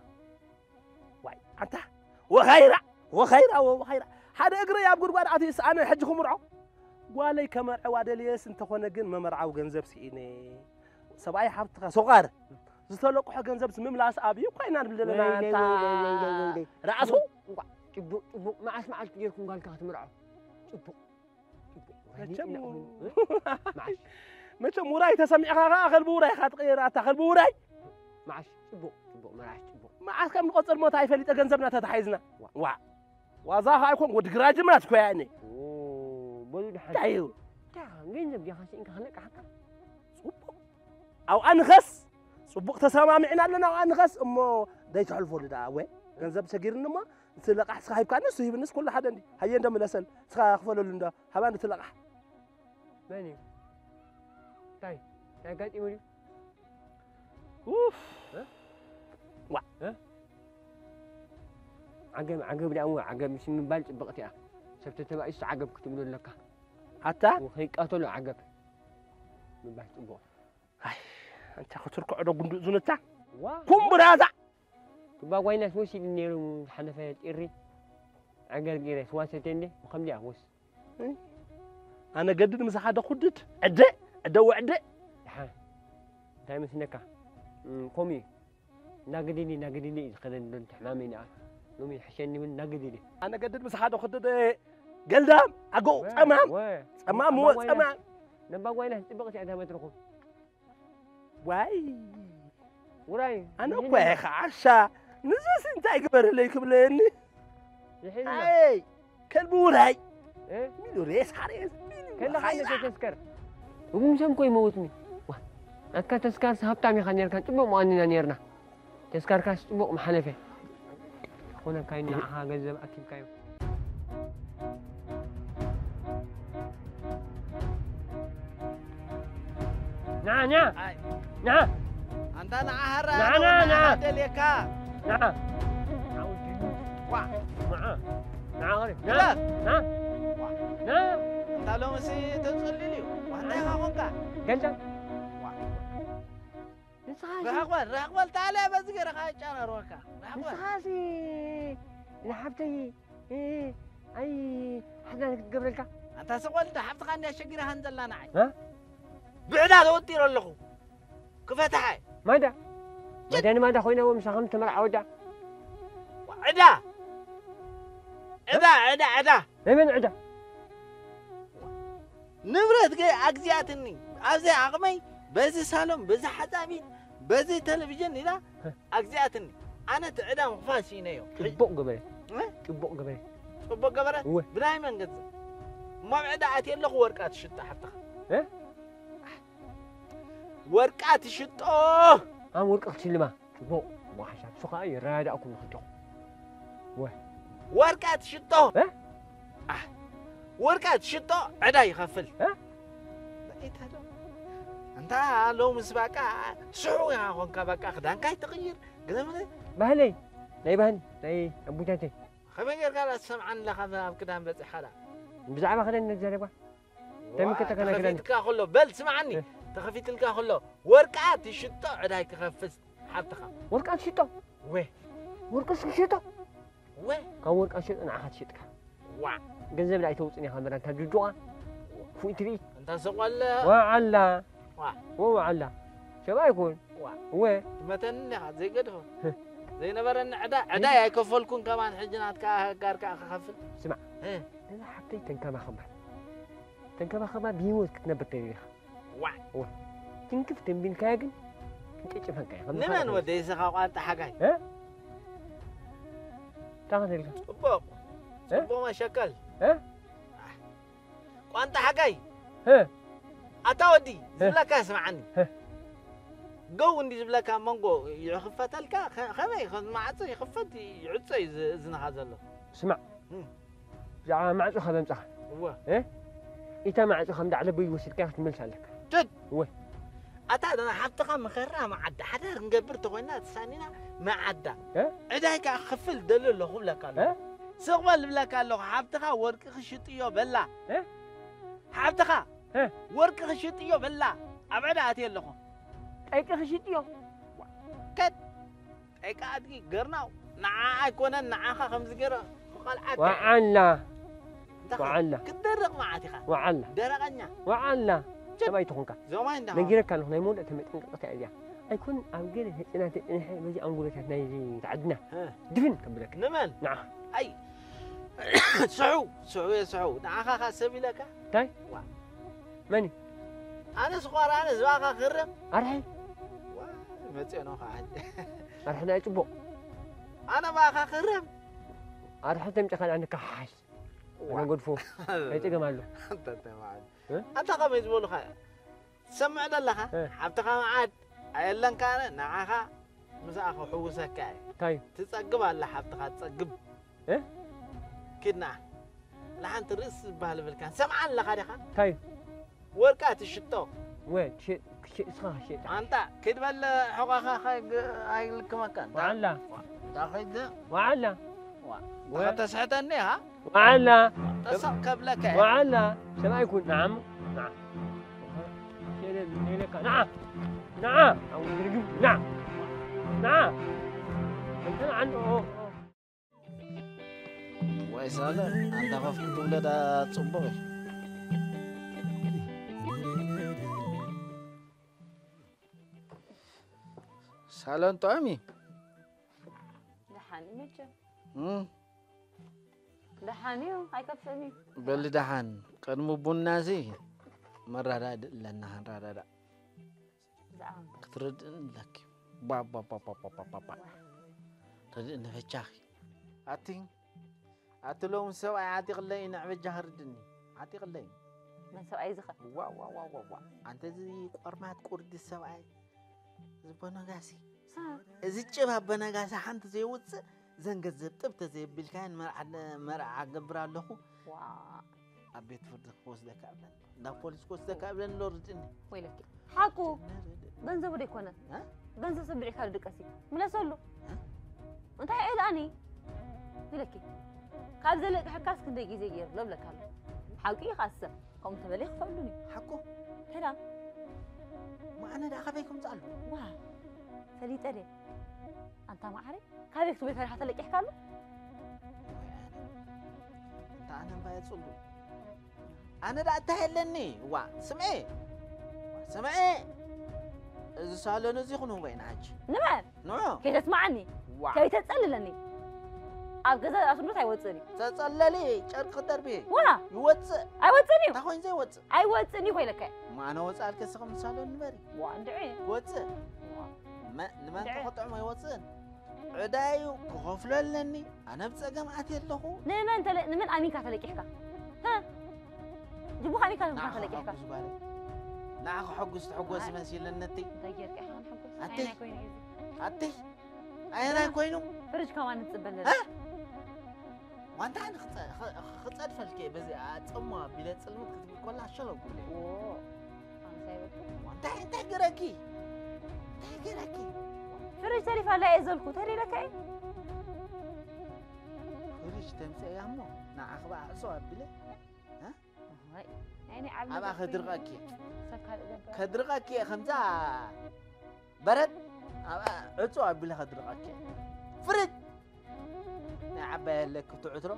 ዋይ ኣንታ ወኸይራ ወኸይራ ወኸይራ ሓደ እግረይ ኣብ ጉድጓድ ኣትዩስ ኣነ ሕጂ ክምርዖ ጓለይ ከመርዕዋ ደልየስ እንተኾነ ግን መመርዓዊ ገንዘብ ስኢነ ሰብኣይ ሓብትኻ ሶቓር ዝተለቅሖ ገንዘብ ምምላስ ኣብዩ እኳ ኢና ንብል ዘለና ኣንታ ራእሱ ጽቡቅ ጽቡቅ መዓስ መዓልቲ ጌርኩም ጓልካ ክትምርዖ ጽቡቅ መቸም ውራይ ተሰሚዕኻ ከዓ ከልቢ ውራይ ኢኻ ትቕየር ኣታ ከልቢ ውራይ መዓሽ ፅቡቅ ፅቡቅ መራሽ ፅቡቅ መዓስ ከም ንቆፅር ሞት ኣይፈሊጠ ገንዘብና ተታሒዝና ዋ ዋዛ ከዓ ኣይኮን ወዲ ግራጅ ምናት ኮያ እኒ በሉ ድሓን እንታይ እዩ ገንዘብ ዲኻ ስኢንካ ክነቃሓካ ፅቡቅ ኣብኣ ንኸስ ፅቡቅ ተሰማሚዕና ኣለና ኣብኣ ንኸስ እሞ ደይተሕልፈሉ ደኣ ወ ገንዘብ ሰጊርኒ እሞ እቲ ለቃሕ ስኻ ሂብካኒ እሱ ሂብንስ ኩሉ ሓደ እንዲ ሃየ እንዶ ምለሰል ስኻ ክፈለሉ እንዶ ሃባ እንዶ እቲ ለቃሕ መን እዩ እንታይ እንታይ ኣጋጢሙ ድዩ ኡፍ ዋ ዓገብ ዓገብ ደኣ እሞ ዓገብ ምስ ምባል ፅብቕቲ እያ ሰብ ተተባኢሱ ዓገብ ክትብሎ ኣለካ ኣታ ከይቃተሎ ዓገብ ምባል ፅቡቕ ኣንታ ክትርክዖ ዶ ጉንዱእ ዝንታ ኩምብራዛ ክባጓይናስ ወሲድ ነይሩ ዝሓለፈ ጢሪ ኣገርጊረ ስዋ ሰትየ እንደ ብከምዚኣ ወስ ኣነ ገድድ ምስ ሓደ ኩድድ ዕደ ዕደ ወዕደ ደሓን እንታይ መስለካ ከምኡ እዩ እናገደደ እናገደደ እዩ ዝኸደኒ ዘሎ ሕማመይ ደኣ ሎሚ ይሕሸኒ ይብል እናገደደ ኣነ ገድድ ምስ ሓደ ኩድድ ገልዳም ኣገው ጸማም ጸማም ሞ ጸማም ነባጓይና ጽብቕቲ እያ እዛ መድረኹም ዋይ ውራይ ኣነ እኮ እየ ከዓ ዓሻ ንዙስ እንታይ ግበረለይ ክብለየኒ ኣይ ከልቢ ውራይ ሚሉ ሬሳ ሬስ ከለካ ተስከር እጉምሰም ኮይ መውትኒ ናትካ ተስካር ሃብታም ኢኻ ነርካ ፅቡቅ መዋኒና ነርና ተስካርካስ ፅቡቅ መሓለፈ ኮነካ ንዓኻ ገንዘብ ኣኪብካዮ ና ና ና ኣንታ ንዓ ሃራ ና ና ና ደልየካ ና ዋ ንዓ ንዓ ና ና እንታ ሎምሲ ተጸሊሉ እዩ ዋንታ ኢኻ ኮንካ ገንዘብ ንስኻ ርሕቕ በል ርሕቕ በል ታለ በዚ ገይረ ከዓ ይጫረርወካ ርሕቕ በል ንስኻሲ ንሓብተይ ኣይ ሓዳን ክትገብረልካ ኣንታ ስቕ በል እንዳ ሓብትኻ እንድያ ሸጊራኻን ዘላ ንዓይ እ? ብዕዳ ተወጢሩ ኣለኹ ክፈትሓ ማዳ ማዳ ንማዳ ኮይና ወ ምሳኸም ተመርዓ ወዳ ዕዳ ዕዳ ዕዳ ዕዳ ናይ መን ዕዳ ንብረት ገይ ኣግዚኣትኒ ኣብዘይ ዓቕመይ በዚ ሳሎን በዚ ሓፃቢት በዚ ቴሌቪዥን ኢላ ኣግዚኣትኒ ኣነ እቲ ዕዳ ምኽፋል ስኢነዮ ጽቡቕ ገበረ ጽቡቕ ገበረ ጽቡቕ ገበረ ብናይ መን ገንዘብ እሞ ኣብ ዕዳ ኣትየ ኣለኹ ወርቃ ትሽጣ ሓፍትኻ ወርቃ ትሽጦ ኣም ወርቂ ክትሽልማ ጽቡቕ እሞ ሓሳብ እሱ ኸዓ ይረዳዳእኩም ንኽልተኹም ወ ወርቃ ትሽጦ እ? ኣህ፣ ወርቃ ትሽጦ ዕዳ ይኸፍል እ? በኢታ ዶ እንታ ሎምስ በቃ ስሑ ኢኻ ኾንካ በቃ ክዳንካ ይትቕይር ግዘምነ ባህለይ ናይ ባህሊ ናይ ኣቡታተይ ከመይ ጌርካ ዳ ትሰምዓኒ ኣለኻ ኣብ ክዳን በፂሕካ ዳ ብዛዕባ ክዳን ነዛረባ እንታይ ምከተካ ናይ ክዳን ተኸፊትልካ ከሎ በል ስምዓኒ ተኸፊትልካ ከሎ ወርቃ ትሽጦ ዕዳይ ክኸፍል ሓብትኻ ወርቃ ትሽጦ ወ ወርቅስ ትሽጦ ወ ካብ ወርቃ ትሽጦ ንዓኻ ትሽጥካ ዋ ገንዘብ ዳይ ተውፅን ኢኻ መራ እንታ ጁጁቓ ፉይ ትርኢ እንታ ሰቆለ ወዓላ ወዓላ ሰብኣይ ኩን ወ ትመተኒ ኢኻ ዘይገድፎ ዘይነበረኒ ዕዳ ዕዳይ ኣይከፈልኩን ከማን ሕጂ ናትካ ኣጋርካ ክኸፍል ስማዕ ነዛ ሓብተይ ተንከባኸባ ተንከባኸባ ብሂወት ክትነብር ተደሊኻ ዋዕ ትንክፍ ተንቢልካያ ግን ክንጨጭፈካ እዩ ንመን ወደ ይስኻ ቋንጣ ሓጋይ ታኸተልካ ፅቡቕ ፅቡቕ መሸከል ቋንጣ ሓጋይ ኣታ ወዲ ዝብለካ ስምዓኒ ገው እንዲ ዝብለካ መንጎ ይኽፈተልካ። ከ- ከመይ ከም ማዕጾ ይኽፈት ይዕጾ እዩ ዝ- እዝንኻ ዘሎ? ስማዕ፣ እም። ብዛዕባ ማዕጾ ካብ ኣምጻኻ እወ። እ? ኢታ ማዕጾ ከም ዳዕለ ብይ ወሲድካ ክትመልስ ኣለካ። ጭድ! እወ። ኣታ ደና ሓብትኻ ምኸራ መዓዳ ሓዳር ክንገብር ተኾይና ትሳኒና መዓዳ እ? ዕዳይ ከዓ ክፍል ደሎ ኣለኹ ብለካ ኣሎ እ? ስቕ በል ብለካ ኣለኹ ሓብትኻ ወርቂ ክሽጥዮ በላ እ? ሓብትኻ እ? ወርቂ ክሽጥዮ በላ ኣብ ዕዳ ኣትየ ኣለኹ ጠይቂ ክሽጥዮ ከት ጠይቂ ኣድጊ ገርናው ንዓ ኣይኮነን ንዓኻ ከምዚ ገይረ ክቐልዓካ ወዓላ እንተኸ ወዓላ። ክትደርቕ መዓት ኢኻ ወዓላ ደረቐኛ ወዓላ ሰብኣይ ትኹንካ ዞማይ እንዳ ነጊረካ ኣለኹ ናይ መውደእ ተመጠንቀቕታ እያ እዚኣ ኣይኮን ኣብ ገለ ህፅና ተፅንሐ በዚ ኣንጉሎታት ናይዚ ዓድና እ፣ ድፍን ከብለካ ንመን ንዓ ኣይ ስሑ ስሑ እየ ስሑ ንዓኻ ኻ ሰብ ኢለካ እንታይ ዋ። መን እዩ ኣነ ስቋር ኣነ ዝባኻ ክርም ኣርሐ መፅኦ ነው ከዓ ኣርሐ ናይ ፅቡቕ ኣነ ባኻ ክርም ኣርሐ ተምጨኻ ንዓኒ ካሓሓሽ ኣነ ጎድፎ እንታይ ፀገም ኣሎ እ? ኣንታ ከመይ ዝበሉኻ ትሰምዕ ዘለኻ እ። ሓብትኻ መዓድ ኣየለንካ ኣነ ንዓኻ ምስኣ ክሕውሰካ እየ እንታይ ትጸግብ ኣላ ሓብትኻ ትጸግብ እ? ኪድና ንሓንቲ ርእስ ዝበሃል ብልካን ሰምዓ ኣለኻ ዲኻ እንታይ ወርቃ ትሽጦ ወ ትሸጥ ክሸጥ እስኻ ክሸጥ ኣንታ ኪድ በል ሕቋኻ ኣይልክመካን ወዓላ እንታ ኸይድ ወዓላ ከተስሕተኒ ሃ ወዓላ ተሰቕ ከብለካ ወዓላ ሰብኣይ ኩን ንዓም ንዓ ሸለ ነይለካ ንዓ ንዓ ኣው ርግም ንዓ ንዓ እንተ ንዓ ንኦ ወይ ሳለ ኣንታ ኮፍ ክትብለ ዳ ጽቡቕ እዩ ሳለን ጥዑም እዩ ደሓን እዩ መቸም እም፣ ደሓን እዩ ኣይከፍእን እዩ በሊ ደሓን ቅድሚ ቡናሲ መረዳድእ ኣለና ክንረዳዳእ ብዛዕባ ክትርድእን ኣለኪ ባባባባባባ ርድእኒ ፈቻኺ ኣቲ ኣቲ ሎም ሰብኣይ ዓጢቕለይ ነዕበጃ ክርድኒ ዓጢቕለይ መን ሰብኣይ ዝኸ ዋዋዋዋዋ ኣንተ እዚ ቆርማት ቁርዲ ሰብኣይ ዝበነጋሲ እዚ ጭብ ኣበነጋሲ ሓንቲ ዘይውፅእ ዘን ገንዘብ ጥብ ተዘየቢልካየን መርዓ ገብር ኣለኹ ኣብ ቤት ፍርዲ ክወስደካ እብለኒ እንዳ ፖሊስ ክወስደካ እብለኒ ሎ ርድእኒ ወይለኪ ሓቁ ገንዘቡ ደይኮነ ገንዘብ ሰብ ብዒካ ድቀሲ ምለሰሉ እንታይ ዕልኣኒ ይለኪ ካብ ዘለቅሐካስ ክንደይ ግዜ ገይሩ ለብለካ ኣሎ ሓቂ ይኻሰ ከምኡ ተበለ ይኽፈሉኒ ሓቁ ሰላም ማዕነ ዳ ካበይ ከምፅኣሉ ዋ ፈሊጠ ደ ኣንታ ማዓረይ ካበይ ክትብል ፈሪኻ ተለቂሕካ ኣሎ እንተ ኣነ እምባ የፅሉ ኣነ ዳ እንታይ ኣለኒ ዋ ስምዒ ስምዒ እዚ ሳሎን እዚ ክንህቦ ኢና ሕጂ ንመን ንዑ ከይተስማዓኒ ዋ ከይተፀልለኒ ኣብ ገዛ ኣስሉት ኣይወፅእን እዩ ተፀለሊ ጨርቂ ክደርቢ ዋ ይወፅእ ኣይወፅእን እዩ እንታይ ኮይኑ ዘይወፅእ ኣይወፅእን እዩ ኮይለካ ማነ ወፃልከ ስኸም ሳሎን ንበሪ ዋ እንድዒ ክወፅእ መ- ንመን እንድዒ። ተኸጥዕሞ ኣይወፅእን ዕዳዩ ክኸፍሎ ኣለኒ ኣነ ብፀገም ኣትየ ኣለኹ ንመን ተለ- ንመን ኣሚንካ ተለቂሕካ ሀ? ጅቡኻ ኣሚንካ ንኻ ንዓ ተለቂሕካ ከሐጉስ ባለ ንዓ ከሐጉስ ትሕጎስ ኣይ። ይመሲለነቲ እንታይ ጌርካ ኢኻ ንሕጎስ ኣቲ። ዓይናይ ኮይኑ እዩ እዚ ኣቲ ኣየናይ ኮይኑ ፍርጅ ከማን ንፅበለና እ? ዋንታ ክፀድፈልከ በዚ ኣፀሞ ኣቢለ ፅልምት ክትብል ኮላ ሸለጉለ እንታይ እንታይ ገረኪ እንታይ ገረኪ ፍርጅ ተሪፋ ኣላ እየ ዘልኩ ተሪለካ እዩ ፍርጅ ተምፅእያ እሞ ንዓኽባ ኣዕሶ ኣቢለ ናይ ናይ ዓቢ ኣብኣ ነገር ኮይኑ ከድርቐኪ ሰብ ካልእ ዘበለ ከድርቐኪ እየ ከምዛ በረድ ኣብኣ ዕፁ ኣቢለ ከድርቐኪ እየ ፍርጅ ናይ ዓባይ ኣለኪ ትዕትሮ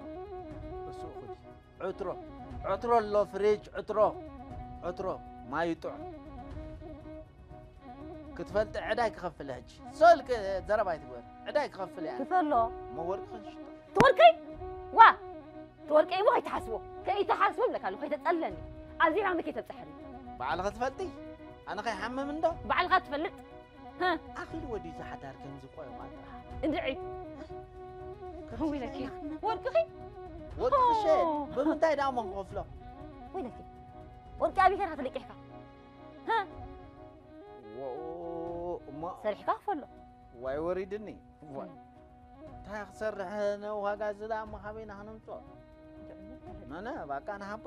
እሱ እኹል እዩ ዕትሮ ዕትሮ ኣሎ ፍሪጅ ዕትሮ ዕትሮ ማዩ ጥዑም ክትፈልጢ ዕዳይ ክኸፍል ሕጂ ሶል ዘረባ ይትግበር ዕዳይ ክኸፍል እያ ክፈሎ መወርቂ ክንሽጦ ትወልቀይ ዋ ትወልቀይ እሞ ከይትሓስቦ ከይትሓስቦ ብለካ ኣለኹ ከይተፀልለኒ ኣብዚ ሕማመይ ከይተብፅሐኒ ባዕልኸ ትፈልጢ ኣነ ከይሓምም እንዶ ባዕልኻ ትፈልጥ ኣኺሉ ወዲ ዝሓዳር ከምዚ ቆይቋ ጥራሕ እንድዒ ወይለኪ ወርቅኺ ወዲ ክሸ ብምንታይ ዳሞ ክኸፍሎ ወይለኪ ወርቂ ኣቢከ ኢኻ ተለቂሕካ ወኦ እሞ ሰሪሕካ ክፈሎ። ዋይ ወሪድኒ። ዋይ እንታይ ክሰርሕ፣ ነዋጋ እዚ ደኣ እሞ ካበይ ኢና ክነምፅኦ? መነ ባቃ ንሃቦ፣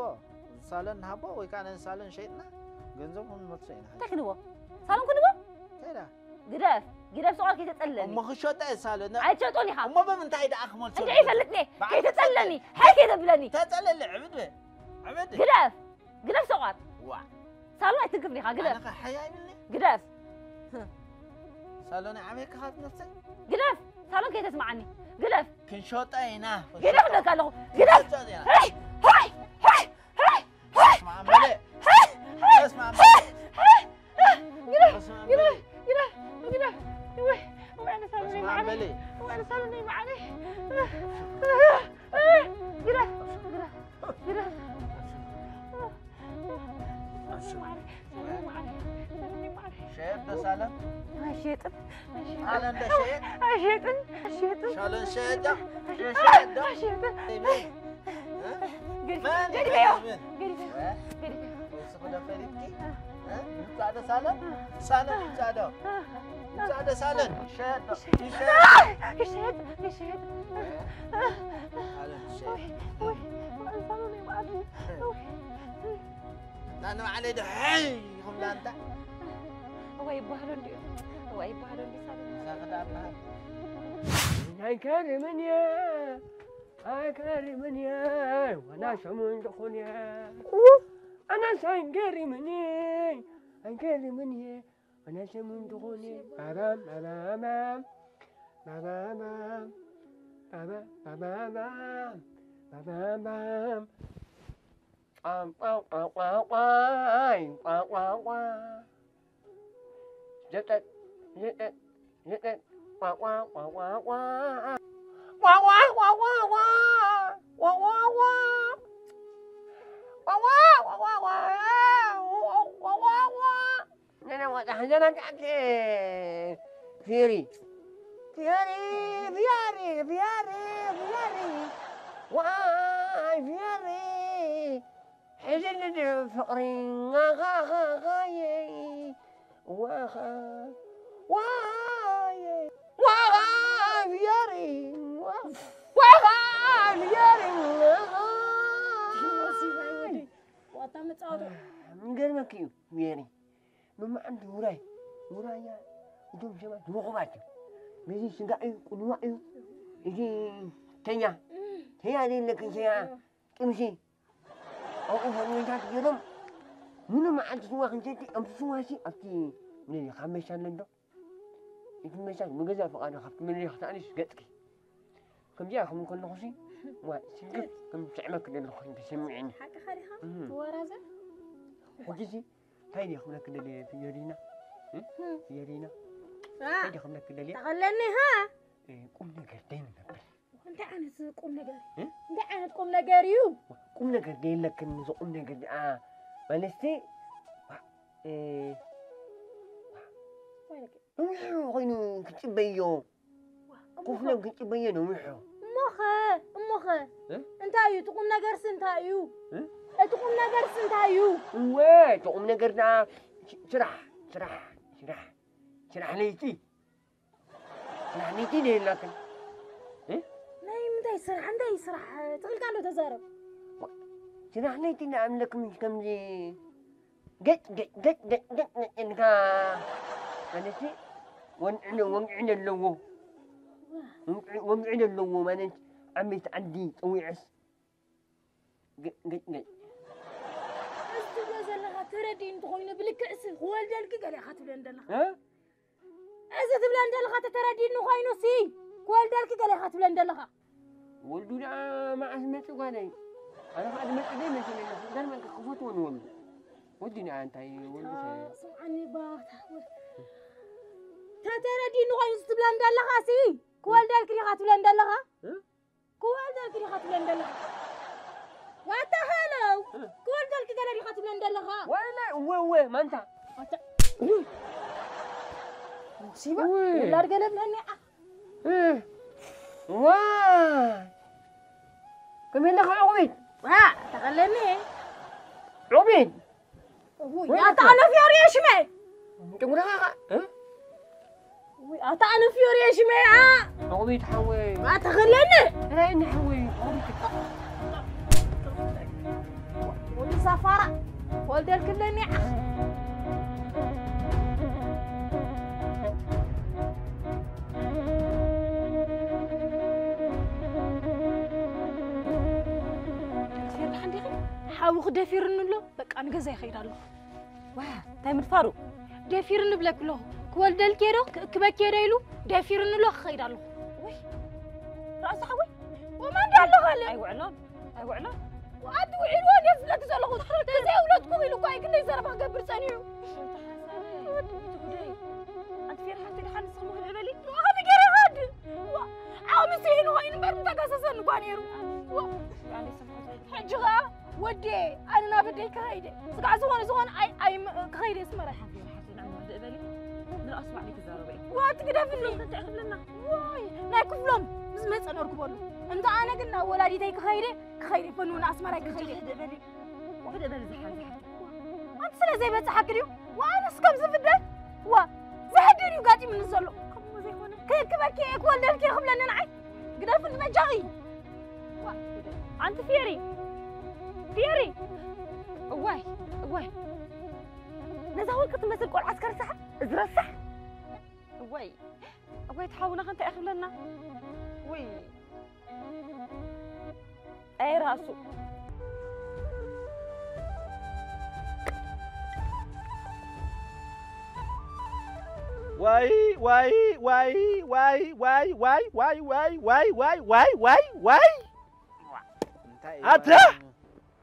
ሳሎን ንሃቦ ወይ ከዓ ነዚ ሳሎን ሸይጥና ገንዘብ ክንመልሶ ኢና። እንታይ ክንቦ? ሳሎን ክንቦ? እንታይ ደኣ? ግደፍ፣ ግደፍ፣ ስቆር ከይተፀለኒ። እሞ ክሸጦ እየ ሳሎን። ኣይትሸጦን ኢኻ። እሞ ብምንታይ ደኣ ክመልሶ? እንድዒ ይፈልጥኒ፣ ከይተፀለኒ፣ ሓይ ከይተብለኒ። ተፀለሊ፣ ዕብድ በ፣ ዕብድ። ግደፍ፣ ግደፍ ስቆር። ዋ። ሳሎን ኣይትንክፍኒ ኢኻ፣ ግደፍ። ኣነ ኸ ሓያይ ብለይ? ግደፍ። ሳሎን ዓበይ ክኻት ነፍሰይ? ግደፍ፣ ሳሎን ከይተስምዓኒ። ግደፍ። ክንሸጦ ኢና። ግደፍ እብለካ ኣለኹ። ግደፍ። ክንሸጦ ኢና። ሆይ፣ ሆይ፣ ሆይ፣ ሆይ፣ ሆይ፣ በስመ ኣብ በለ። ሆይ፣ በስመ ኣብ በለ። ሆይ፣ ሆይ፣ ግደፍ፣ በስመ ኣብ ግደፍ፣ በለ። ግደፍ፣ ግደፍ። እወ፣ እወ፣ ኣነ ሳሎን ነይ በስመ ኣብ መዓረይ። በለ። እወ፣ ኣነ ሳሎን ነይ መዓረይ። ግደፍ፣ ግደፍ፣ ግደፍ። ሸየጥ ደሳለ ኣይሸጥን። ኣነ እንደ ሸየጥ ኣይሸጥን። ኣይሸጥን። ሻለን ሸየጥ ዶ? ኣይሸጥን። ሸየጥ ዶ? ኣይሸጥን። ይብል ገዲፈ- ማን ገዲፈዮ። ይብል? ገዲፈ- ገዲፈ- እሱ ክደ ፈሊጥኪ? እ? ይብጻ ደሳለ? ሳለ ይብጻ ዶ? ይብጻ ደሳለ? ሸየጥ ዶ? ይሸጥ። ይሸጥ። ይሸጥ። ኣለ ሸየጥ። ወይ፣ ወይ፣ ወይ፣ ሳሎን ይበዓል። ወይ። ኣነ ባዕለይ ዶ ሐይ ይኹም ላንታ? ወይ ይበሃሉ እንዲዩ። ወይ ይበሃሉ እንዲዩ ሳሎን። እዛ ክዳን በሃል። ኣይከርምን እየ ኣይከርምን እየ ዋላ ሸሙን ድኹን እየ ኣናስ ኣይገርምን እየ ኣይገርምን እየ ዋላ ሸሙን ድኹን እየ ባባም ባባባም ባባባም ባባም ባባባም ባባባም ቋቋቋቋቋይ ቋቋቋ ዘጠጥ ዘጠጥ ዘጠጥ ቋቋቋቋቋ ቋቋቋቋቋ ቋቋቋ ቋቋቋቋቋ ቋቋቋቋ ነነ ወጣ ዘናጋዕክ ፊሪ ፊሪ ፊሪ ፊሪ ፊሪ ዋይ ፊሪ ሕዝኒ ድዩ ፍቕሪ ዋኻኻኻየይ ዋኻ ዋኻየይ ዋኻ ፊሪ ዋኻ ፊሪ ዋኻ ዋታ መጻወቲ ይገርመክ እዩ ሜሪ መማዕንቲ ውራይ ውራያ እቶም ሰባት ውቑባት እዮም በዚ ስጋ እዩ ቁንዋዕ እዩ እዚ ተኛ ተያ ዘይለክን ተያ ጥምሲ ኣብኡ ፈርሜታት ገይሮም ሙሉ መዓልቲ ስዋ ክንሰቲ ኣብቲ ስዋሲ ኣብቲ ካብ መሻ ኣለዶ እቲ መሻ ብገዛ ፍቓዱ ካብቲ መድረኽ ተኣሊስ ገጥኪ ከምዚኣ ከም ከለኹሲ ዋ ስግፍ ከም ትዕመክ ዘለኹ ተሰሚዕኒ ሓቅኻ ዲኻ እህ። ትወራዘ ሕጂሲ እንታይ ድየ ክብለክ ደልየ ፍዮሪና ፍዮሪና እንታይ ድየ ክብለክ ደልየ ተቐለኒ ሃ ቁም ነገር ደይንነብር እንታይ ዓይነት ቁም ነገር እ? እንታይ ዓይነት ቁም ነገር እዩ ቁም ነገር ደየለክን እዚ ቁም ነገር ደኣ ማለትሲ እ፣ ነዊሑ ኮይኑ ክፅበዮ ኮፍሎም ክፅበዮ ነዊሑ እሞኸ እሞኸ እ? እንታይ እዩ እቲ ቁም ነገርሲ እንታይ እዩ እ? እቲ ቁም ነገርሲ እንታይ እዩ እወ እቲ ቁም ነገር ደኣ ስራሕ ስራሕ ስራሕ ስራሕ ለይቲ ስራሕ ለይቲ ደየላክን ናይ ምንታይ ስራሕ እንታይ ስራሕ ትኽልካ ኣሎ ተዛረብ ስራሕ ለይቲ ንኣምለክ ምሽ ከምዚ ገጭ ገጭ ገጭ ገጭ ገጭ ገጭ ኢልካ ማለት ወግዒ ወግዒ ዘለዎ ወግዒ ዘለዎ ማለት ዓበይቲ ዓዲ ፀዊዐስ ገጭ ገጭ ገጭ እዚ ትብሎ ዘለኻ ተረዲእኒ እንተኾይኑ ብልክዕሲ ክወልደልኪ ገለ ኢኻ ትብለኒ ዘለኻ እ? እዚ ትብለኒ ዘለኻ ተተረዲእኒ ኮይኑሲ ክወልደልኪ ገለ ኢኻ ትብለኒ ዘለኻ ወልዱ ደኣ መዓስ መፂ ጓለይ ኣነ ከዓ ዝመፅእ ዘይመስለኒ ገርመልካ ክፈትዎ ንወልዱ ወዲ ደኣ እንታይ ወልዱ ሰ- ስምዓኒ ባታ ተተረዲእኒ ኮይኑ ትብለኒ ዘለኻ ሲ ክወልደልኪ ዲኻ ትብለኒ ዘለኻ እ? ክወልደልኪ ዲኻ ትብለኒ ዘለኻ ዋታ ሃለው ክወልደልኪ ገለ ዲኻ ትብለኒ ዘለኻ ወይለ እወ እወ ማንታ ዋታ ሙሲባ ውላድ ገለ ብለኒ ዓ ዋ ከመይ ኣለኻ ዑቤድ ዋ ተቐለኒ ዑቤድ ያታ ነፊዮሪ ሽመ ጭጉዳኻ እ? ኣታ ኣነ ፍዮሪ ሽመያ። ሮቢት ሓወይ። ኣታ ከለኒ። ራይኒ ሓወይ። ወዲ ሰፋራ። ወልደል ክለኒ። ሓውኺ ደፊርኒ ኣሎ። በቃ ንገዛ ይኸይድ ኣለኹ። ዋ፣ እንታይ ምድፋሩ? ደፊርኒ ብለክ ኣለኹ። ክወልደልክ እየ ዶ ክእክበክ እየ ዶ ኢሉ ደፊርኒ ኣሎ። ክኸይድ ኣለኹ። ወይ፣ ራእሲ ሓወይ። ወማን ዶ ኣለኻ ኣለ? ኣይውዕሎን፣ ኣይውዕሎን። ኣቲ ውዒልዎ እንድየ ዝብለኪ ዘለኹ። ተዘይውለድኩ ኢሉ እኮ እዩ ክንደይ ዘረባ ክገብር ጸኒሑ። ኣንቲ ፌር ሓንቲ ደሓን ንስኺ ምኽሪ በሊ። ከመይ ገይረ ይኸድ? ዋ፣ ዓው ምስ ኢሉ ኮይኑ እምበር ምተገሰሰኒ እኳ ነይሩ። ዋ። ሕጂ ኸኣ ወዴ፣ ኣነ ናብ ኣደይ ክኸይደ። ስጋዕ ዝኾነ ዝኾነ ኣይ-፣ ኣይ-፣ ክኸይደ ኣስመራ። ሓንቲ ሓንቲ ንዕማ ደእ በሊ። ንርኣስ ባዕለይ ክዛረበ እየ። ዋት ግደፍኒ። ክፍሎም እንታይ ክብለና? ዋይ፣ ናይ ክፍሎም ምስ መጸ ነርክበሉ። እንተ ኣነ ግን ናብ ወላዲተይ ክኸይደ፣ ክኸይደ፣ ፈኑ ንኣስመራ ክኸይደ። ሕጂ ደእ በሊ። ወደ በሊ ዝሓል ዝሓል። ኣንቲ ስለ ዘይበጽሓኪ ድዩ? ወኣነስ ከም ዝፍደ? ዋ፣ ዘሕድር እዩ ጋጢሙኒ ዘሎ። ከምኡ ዘይኮነ። ክእክበኪ እየ፣ ክወልደልኪ እየ ክብለኒ ንዓይ። ግደፍኒ በጃኺ። ኣንቲ ፊየሪ፣ ፊየሪ። እዋይ፣ እዋይ። ነዛ ወርቂ ትመስል ቆልዓ እስከ ርሳሓ፣ እዚ ረሳሕ። እዋይ፣ እዋይ፣ ትሓውና ከ እንታይ ክብለና? ውይ። ኣይ ራሱ። ዋይ፣ ዋይ፣ ዋይ፣ ዋይ፣ ዋይ፣ ዋይ፣ ዋይ፣ ዋይ፣ ዋይ፣ ዋይ፣ ዋይ፣ ዋይ፣ ዋይ፣ ዋይ። እንታይ እዩ ኣታ?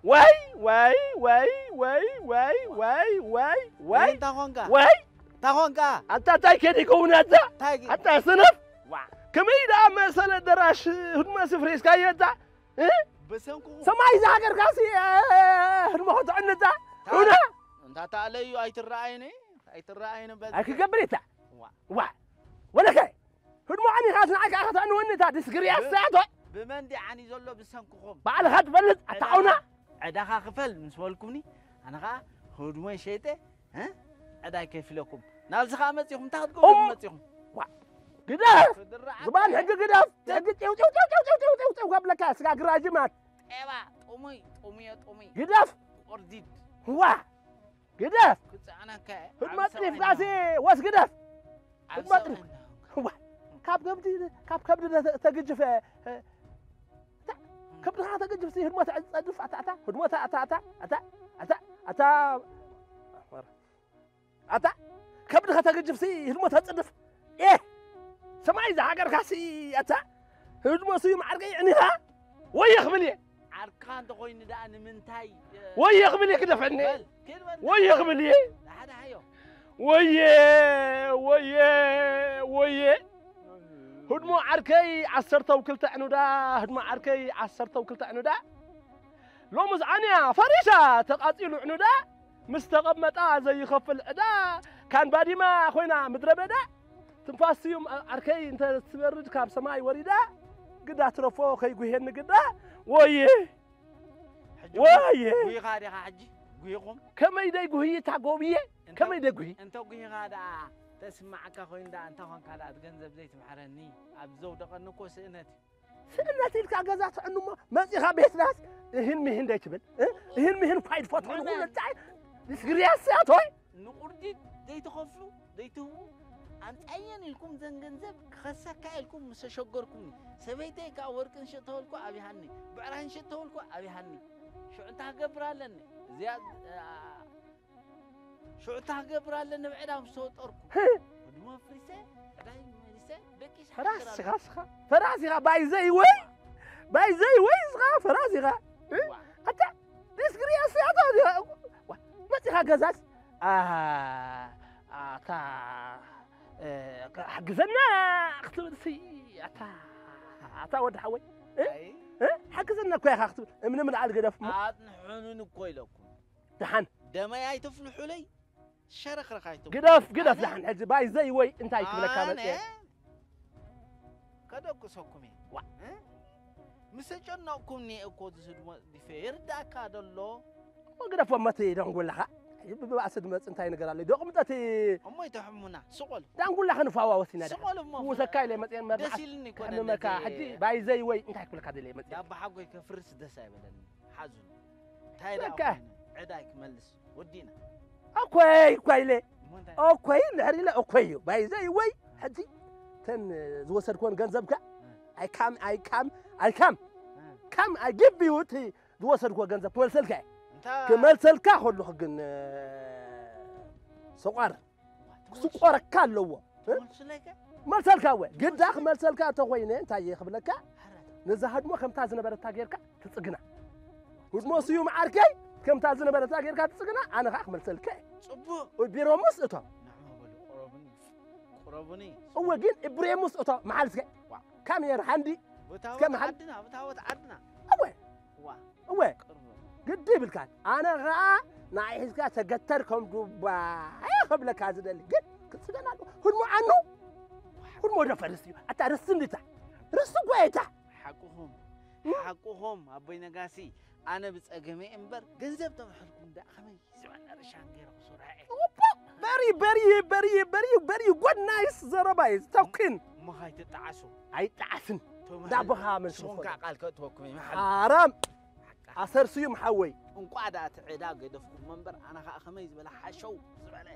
ዋይ፣ ዋይ፣ ዋይ፣ ዋይ፣ ዋይ፣ ዋይ፣ ዋይ፣ ዋይ። እንታይ ኾንካ? ዋይ። እንታይ ኾንካ? ኣታ እንታይ ከይደ ይኸውን ኣታ? እንታይ ገ- ኣታ ሰነፍ። ዋ። ከመይ ደኣ መሰለ ደራሽ ህድሞ ስፍሬስካ የታ? እ? ብሰንኩኹም። ሰማይ ዝሃገርካሲ፣ እ፣ ህድሞ ከተዕንታ? ታ-፣ እውነ? እንታ ተኣለዩ ኣይትረኣይኒ? ኣይትረኣይኒ በዚ። ኣይክገብር እታ። ዋ። ዋ። ወለኸ። ህድሞ ዓኒኻስ ንዓይ ከዓ ከተዕንወኒ እታ ድስግሪ ብ-፣ ኣሳያቶ። ብመን ድዩ ዓንዩ ዘሎ ብሰንኩኹም? ባዕልኻ ትፈልጥ፣ ኣታ ዕዳኻ፣ ዓውና። ዕዳኻ ክፈል ምስ በልኩምኒ፣ ኣነ ኸዓ ህድሞይ ሸይጠ፣ እ? ዕዳይ ከፊለኩም። ናብዚ ኸዓ መጺኹም፣ እንታይ ክትገብሩ እም-፣ መጺኹም? ዋ፣ ግደፍ! ስድራ ግባን ዓርከይ። ሕጊ ግደፍ! ሕጊ ጤው፣ ጤው፣ ጤው ከብለካ፣ ስጋ ግራጅማት። ጤባ፣ ጥሙይ፣ ጥሙየ፣ ጥሙይ። ግደፍ! ቁርዲድ። ዋ! ግደፍ! ክጽዕነካ እየ። ህድሞ ኣብ ሰብኣይ ጽሪፍካሲ ናሆም። ወስ ግደፍ! ኣብ ህድሞ ሰብኣይ ጽሪፍ-፣ ናሆም። ዋ! ካብ ከብዲ፣ ካብ ከብዲ ተ-፣ ተግጅፈ፣ እ፣ ከብድኻ ተግጅፍሲ ህድሞ ተጸድፍ፣ ኣታ፣ ኣታ፣ ህድሞ፣ ኣታ፣ ኣታ፣ ኣታ፣ ኣታ፣ ኣታ፣ ኣታ፣ ኣታ፣ ከብድኻ ተግጅፍሲ ህድሞ ተጽድፍ። ኤ! ሰማይ ዝሃገርካሲ፣ ኣታ፣ ህድሞ ስዩም ዓርከይ ዕኒኻ? ወየ ክብል እየ። ዓርካ እንተኾይኑ ደኣ ንምንታይ፣ እ፣ ወየ ክብል እየ ክደፈኒ። በል፣ ኪድ በል። ወየ ክብል እየ። ደሓ ደሓዮ። ወየ፣ ወየ፣ ወየ። ህድሞ ዓርከይ ዓሰርተው ክልተ ዕኑዳ፣ ህድሞ ዓርከይ ዓሰርተው ክልተ ዕኑዳ። ሎምስ ዓንያ ፈሪሳ ተቓጺሉ ዕኑዳ፣ ምስ ተቐመጣ ዘይኸፍል ዕዳ፣ ካን ባዲማ ኮይና ምድረ በዳ፣ ትንፋስ ስዩም ዓርከይ እንተ ትበርድ ካብ ሰማይ ወሪዳ፣ ግዳ ትረፎ ከይጉሄኒ ግዳ፣ ወየ። ሕጂ ወየ! ጉሂኻ ዲኻ ሕጂ? ጉሂኹም? ከመይ ደይ ጉህይታ ጎብየ? እንተ-፣ ከመይ ደይ ጉሂ? እንተ ጉሂኻ ደኣ ተስማዓካ ኮይኑ ደኣ እንተ ኾንካ ደኣ እቲ ገንዘብ ዘይትምሕረኒ? ኣብ ዘውደቐኒ እኮ ስእነት እዩ። ስእነት ኢልካ ገዛ ትዕኑ እሞ መጺኻ ቤትናስ እህን ምሂን ደይ ትብል? እ? እህን ምሂን ፋይድ ፎቶ ንመን? ኩሉ እንታይ? ንስግርያስ ያቶይ? ንቁርዲድ ዘይትኸፍሉ፣ ዘይትህቡ፣ ኣምጻየን ኢልኩም ዘን ገንዘብ ክኸሰካ ኢልኩም ምስ ኣሸገርኩምኒ፣ ሰበይተይ ከኣ ወርቂ ንሽጥ ተበልኩ ኣብይሃኒ፣ ብዕራይ ንሽጥ ተበልኩ ኣብይሃኒ። ሽዑ እንታይ ክገብር ኣለኒ? እዚኣ፣ ኣ፣ ሽዑ እንታይ ክገብር ኣለኒ? ብዕዳ ምስ ተወጠርኩ። ህድሞ ኣፍሪሰ፣ ዕዳይ መሊሰ፣ ደቂሰ ፈራስ ሓድር ኢኻ፣ ኣለኹ። ስኻ፣ ፈራስ ኢኻ፣ ባይ ዘይ ወይ፣ ባይ ዘይ ወይ ስኻ፣ ፈራስ ኢኻ። እ? ዋ። ኣታ፣ ዲስግሪ ኣስያቶ፣ ዋ፣ መጺኻ ገዛስ? ኣ፣ ኣታ፣ እ፣ ሓግዘና ክትብል ሲ፣ ኣታ፣ ኣታ ወዲ ሓወይ፣ እ? ኣይ። እ? ሓግዘና እኮ ኢኻ ክትብል፣ እምኒ ምልዓል ግደፍ እሞ። ኣጽንሑንን እኮ ኢለኩም። ደሓን። ደመይ ኣይትፍልሑለይ፣ ሸረኽረኽ ኣይትብሉ። ግደፍ፣ ግደፍ ኣነ ደሓን። ሕጂ ባይ ዘይ ወይ እንታይ ክብለካ ኣነ መጽየ? ከደቅሰኩም እየ። ዋ። እ? ምስ ኣጨነቕኩምኒ እኮ ዝስድሞ ዲፈ ይርዳእካ ደሎ። ግደፎ መት ደንጉለኻ። ብባእሲ ድመጽ እንታይ ነገር ኣሎ? ዶ ቅምጠት እሞ ይተሕሙና። ስቆል። ዳንጉላ ክንፋዋወስ ኢና ደኣ። ስቆል እሞ። ውሰካ ኢለ መጽኤ መርዓስ ደስ ኢልኒ እኮ ተሕምመካ። ነዚ ሕጂ ባይዘይ ወይ እንታይ ክብለካ ደለ መጽኤ? ዳባ ሓጎይ ከፍርስ ደስ ኣይበለኒ። ሓዙን። እንታይ ደኣ በቃ። ኮይኑ? ዕዳይ ክመልስ። ወዲና። ኦኮይ፣ እኮ ኢለ። እሞ እንታይ? ኦኮይ፣ እንድሕር ኢለ ኦኮይ እዩ። ባይዘይ ወይ ሕጂ ተን ዝወሰድኮን ገንዘብካ እ። ኣይካም፣ ኣይካም፣ ኣይካም። እ። ካም፣ I give you እቲ ዝወሰድኮ ገንዘብ ክመልሰልካ እየ። እንታ ክመልሰልካ ከለኹ ግን፣ እ፣ ሰቋር ክስቆረካ ኣለዎ። እ? ትመልስለይ ከ? መልሰልካ እወ። ግዳ ክመልሰልካ እንተኾይነ እንታይ እየ ክብለካ? ሓራይ። ነዛ ህድሞ ከምታ ዝነበረታ ጌርካ ትጽግና። ህድሞ ስዩም ዓርከይ ከምታ ዝነበረታ ጌርካ ትጽግና፣ ኣነ ኸኣ ክመልሰልካ እየ። ጽቡቕ። ቢሮ ምስ እቶ። ንዕማ በሉ፣ ቁረቡኒ። ቁረቡኒ። እወ፣ ግን ብሬሙስ እቶ መሓልስከ? ዋ። ካም የር ሃንዲ። ብታወት እስከ መሓል ዓድና፣ ብታወት ዓድና። እወ። ዋ። እወ። ቅርቡ። ግዲ ይብልካን። ኣነ ኸኣ ንዓይ ሒዝካ ተገተር ከም ዱባ እየ ክብለካ ዝደሊ። ግን ክጽገና ኣለዎ። ህድሞ ዓኑ። ህድሞ ዶ ፈርስ እዩ። ኣታ ርስ እንድታ። ርስ እኮ እየ እታ። ሓቅኹም። እም? ሓቅኹም ኣቦይ ነጋሲ። ኣነ ብጸገመይ እምበር ገንዘብ ተምሐልኩም ደኣ ከመይ ዝበለ ርሻን ገይረ ክሰርሖ እየ። ኦፖ! በሪ፣ በሪ፣ በሪ፣ በሪ፣ በሪ፣ good nice ዘረባ እዩ። ተኩን። እሞ ኸይትጠዓሱ። ኣይጠዓስን። ተምሐል። ዳቦኻ መን ስኹም ትኾኑ? ከኣ ቃል ከእትወኩም እየ፣ መሓል። ሓራም። ሓቃ። ኣሰር ስዩም ሓወይ። እንቋዕ ደኣ እቲ ዕዳ ገደፍኩሞ እምበር፣ ኣነ ኸኣ ከመይ ዝበለ ሓሸው ዝበለ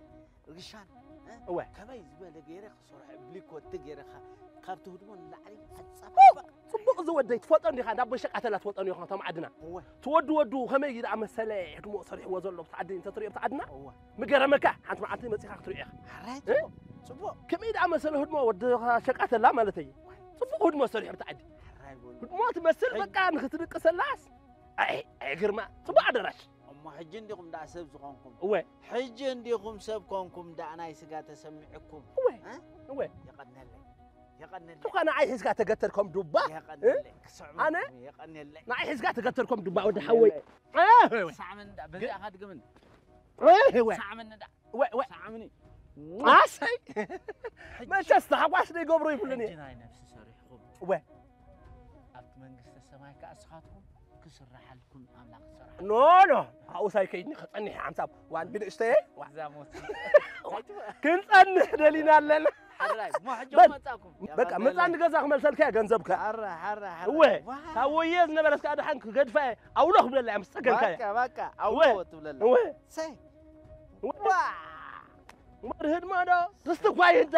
ርሻን፣ እ? እወ። ከመይ ዝበለ ገይረ ክሰርሖ፣ ብሊኮቲ ገይረ ኸ-፣ ካብቲ ህድሞ ንላዕሊ ኣጸባብቕ። ጽቡቕ ዝወደይ፣ ትፈልጦ እንዲኻ፣ እንዳ ኣቦይ ሸቃተላ ትፈልጦ እንዲኻ፣ እቶም ዓድና። እወ። ትወዱ ወዱ ከመይ ደኣ መሰለ ህድሞ ሰሪሕዎ ዘሎ፣ ብቲ ዓዲ እንተ ትሪኦ፣ ብቲ ዓድና? እወ። ምገረመካ፣ ሓንቲ መዓልቲ መጺኻ ክትሪኦ ኢኻ። ሓራይ እ? ጽቡቕ፣ ጽቡቕ። ከመይ ደኣ መሰለ ህድሞ ወዲ ሸቃተላ ማለተይ። ጽቡቕ ህድሞ ሰሪሑ ብቲ ዓዲ። ሓራይ በሉ። ህድሞ ትመስል ሕጂ በቃ ንኽትድቅሰላስ። ኣይ፣ ኣይ ግርማ፣ ጽቡቕ ኣደራሽ። እሞ ሕጂ እንዲኹም ደኣ ሰብ ዝኾንኩም። እወ። ሕጂ እንዲኹም ሰብ ኮንኩም ደኣ ናይ ስጋ ተሰሚዕኩም። እወ። እ? እወ። የቐነለይ። የቐነለይ። ትኳ ንዓይ ሒዝካ ተገተር ከም ዱባ። የቐነለይ። እ? ክስዕመኩም ኣነ? የቐነለይ። ንዓይ ሒዝካ ተገተር ከም ዱባ ወዲ ሓወይ። የቐነለይ። እ፣ እወ። ሳዕመን እንዳ፣ በዚኣ ኸድግምን። እ፣ እወ። ሳዕመን እንዳ። እወ፣ እወ። ሳዕምኒ። ኣሰይ። ሕጂ መቸስ ታሕጓስ ዘይገብሮ ይብሉን እየ። ሕጂ ናይ ነፍሲ ሰሪሕኹም። እወ። ኣብቲ መንግስተ ሰማይ ከኣ ንስኻትኩም ክስርሓልኩም ኣምላኽ ዝሰርሓልኩም። ኖ፣ ኖ። ኣብኡ ሳይከይድኒ ክጸንሕ ሓንሳብ ዋን ብንእሽተየ። እዛ ሞት። ክንጸንሕ ደሊና ኣለና። ሓራይ፣ እሞ ሕጂ በል። መጻኩም። በቃ፣ የቐነለይ። መጻ ንገዛ ክመልሰልካ እየ ገንዘብካ። ሓራይ፣ ሓራይ፣ ሓራይ። እወ፣ ዋ። ካብ ወየ ዝነበረት ከኣ ደሓን ክገድፋ እየ። ኣውሎ ክብለላ እየ ምስ ጸገምካ እየ። በቃ፣ በቃ፣ ኣውሎ እወ። ትብለላ። እወ። ሰይ። እወ። ዋ። መርህድ ማዶ፣ ርስቲ እኳ ይህዳ።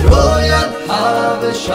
ሮያል ሓበሻ።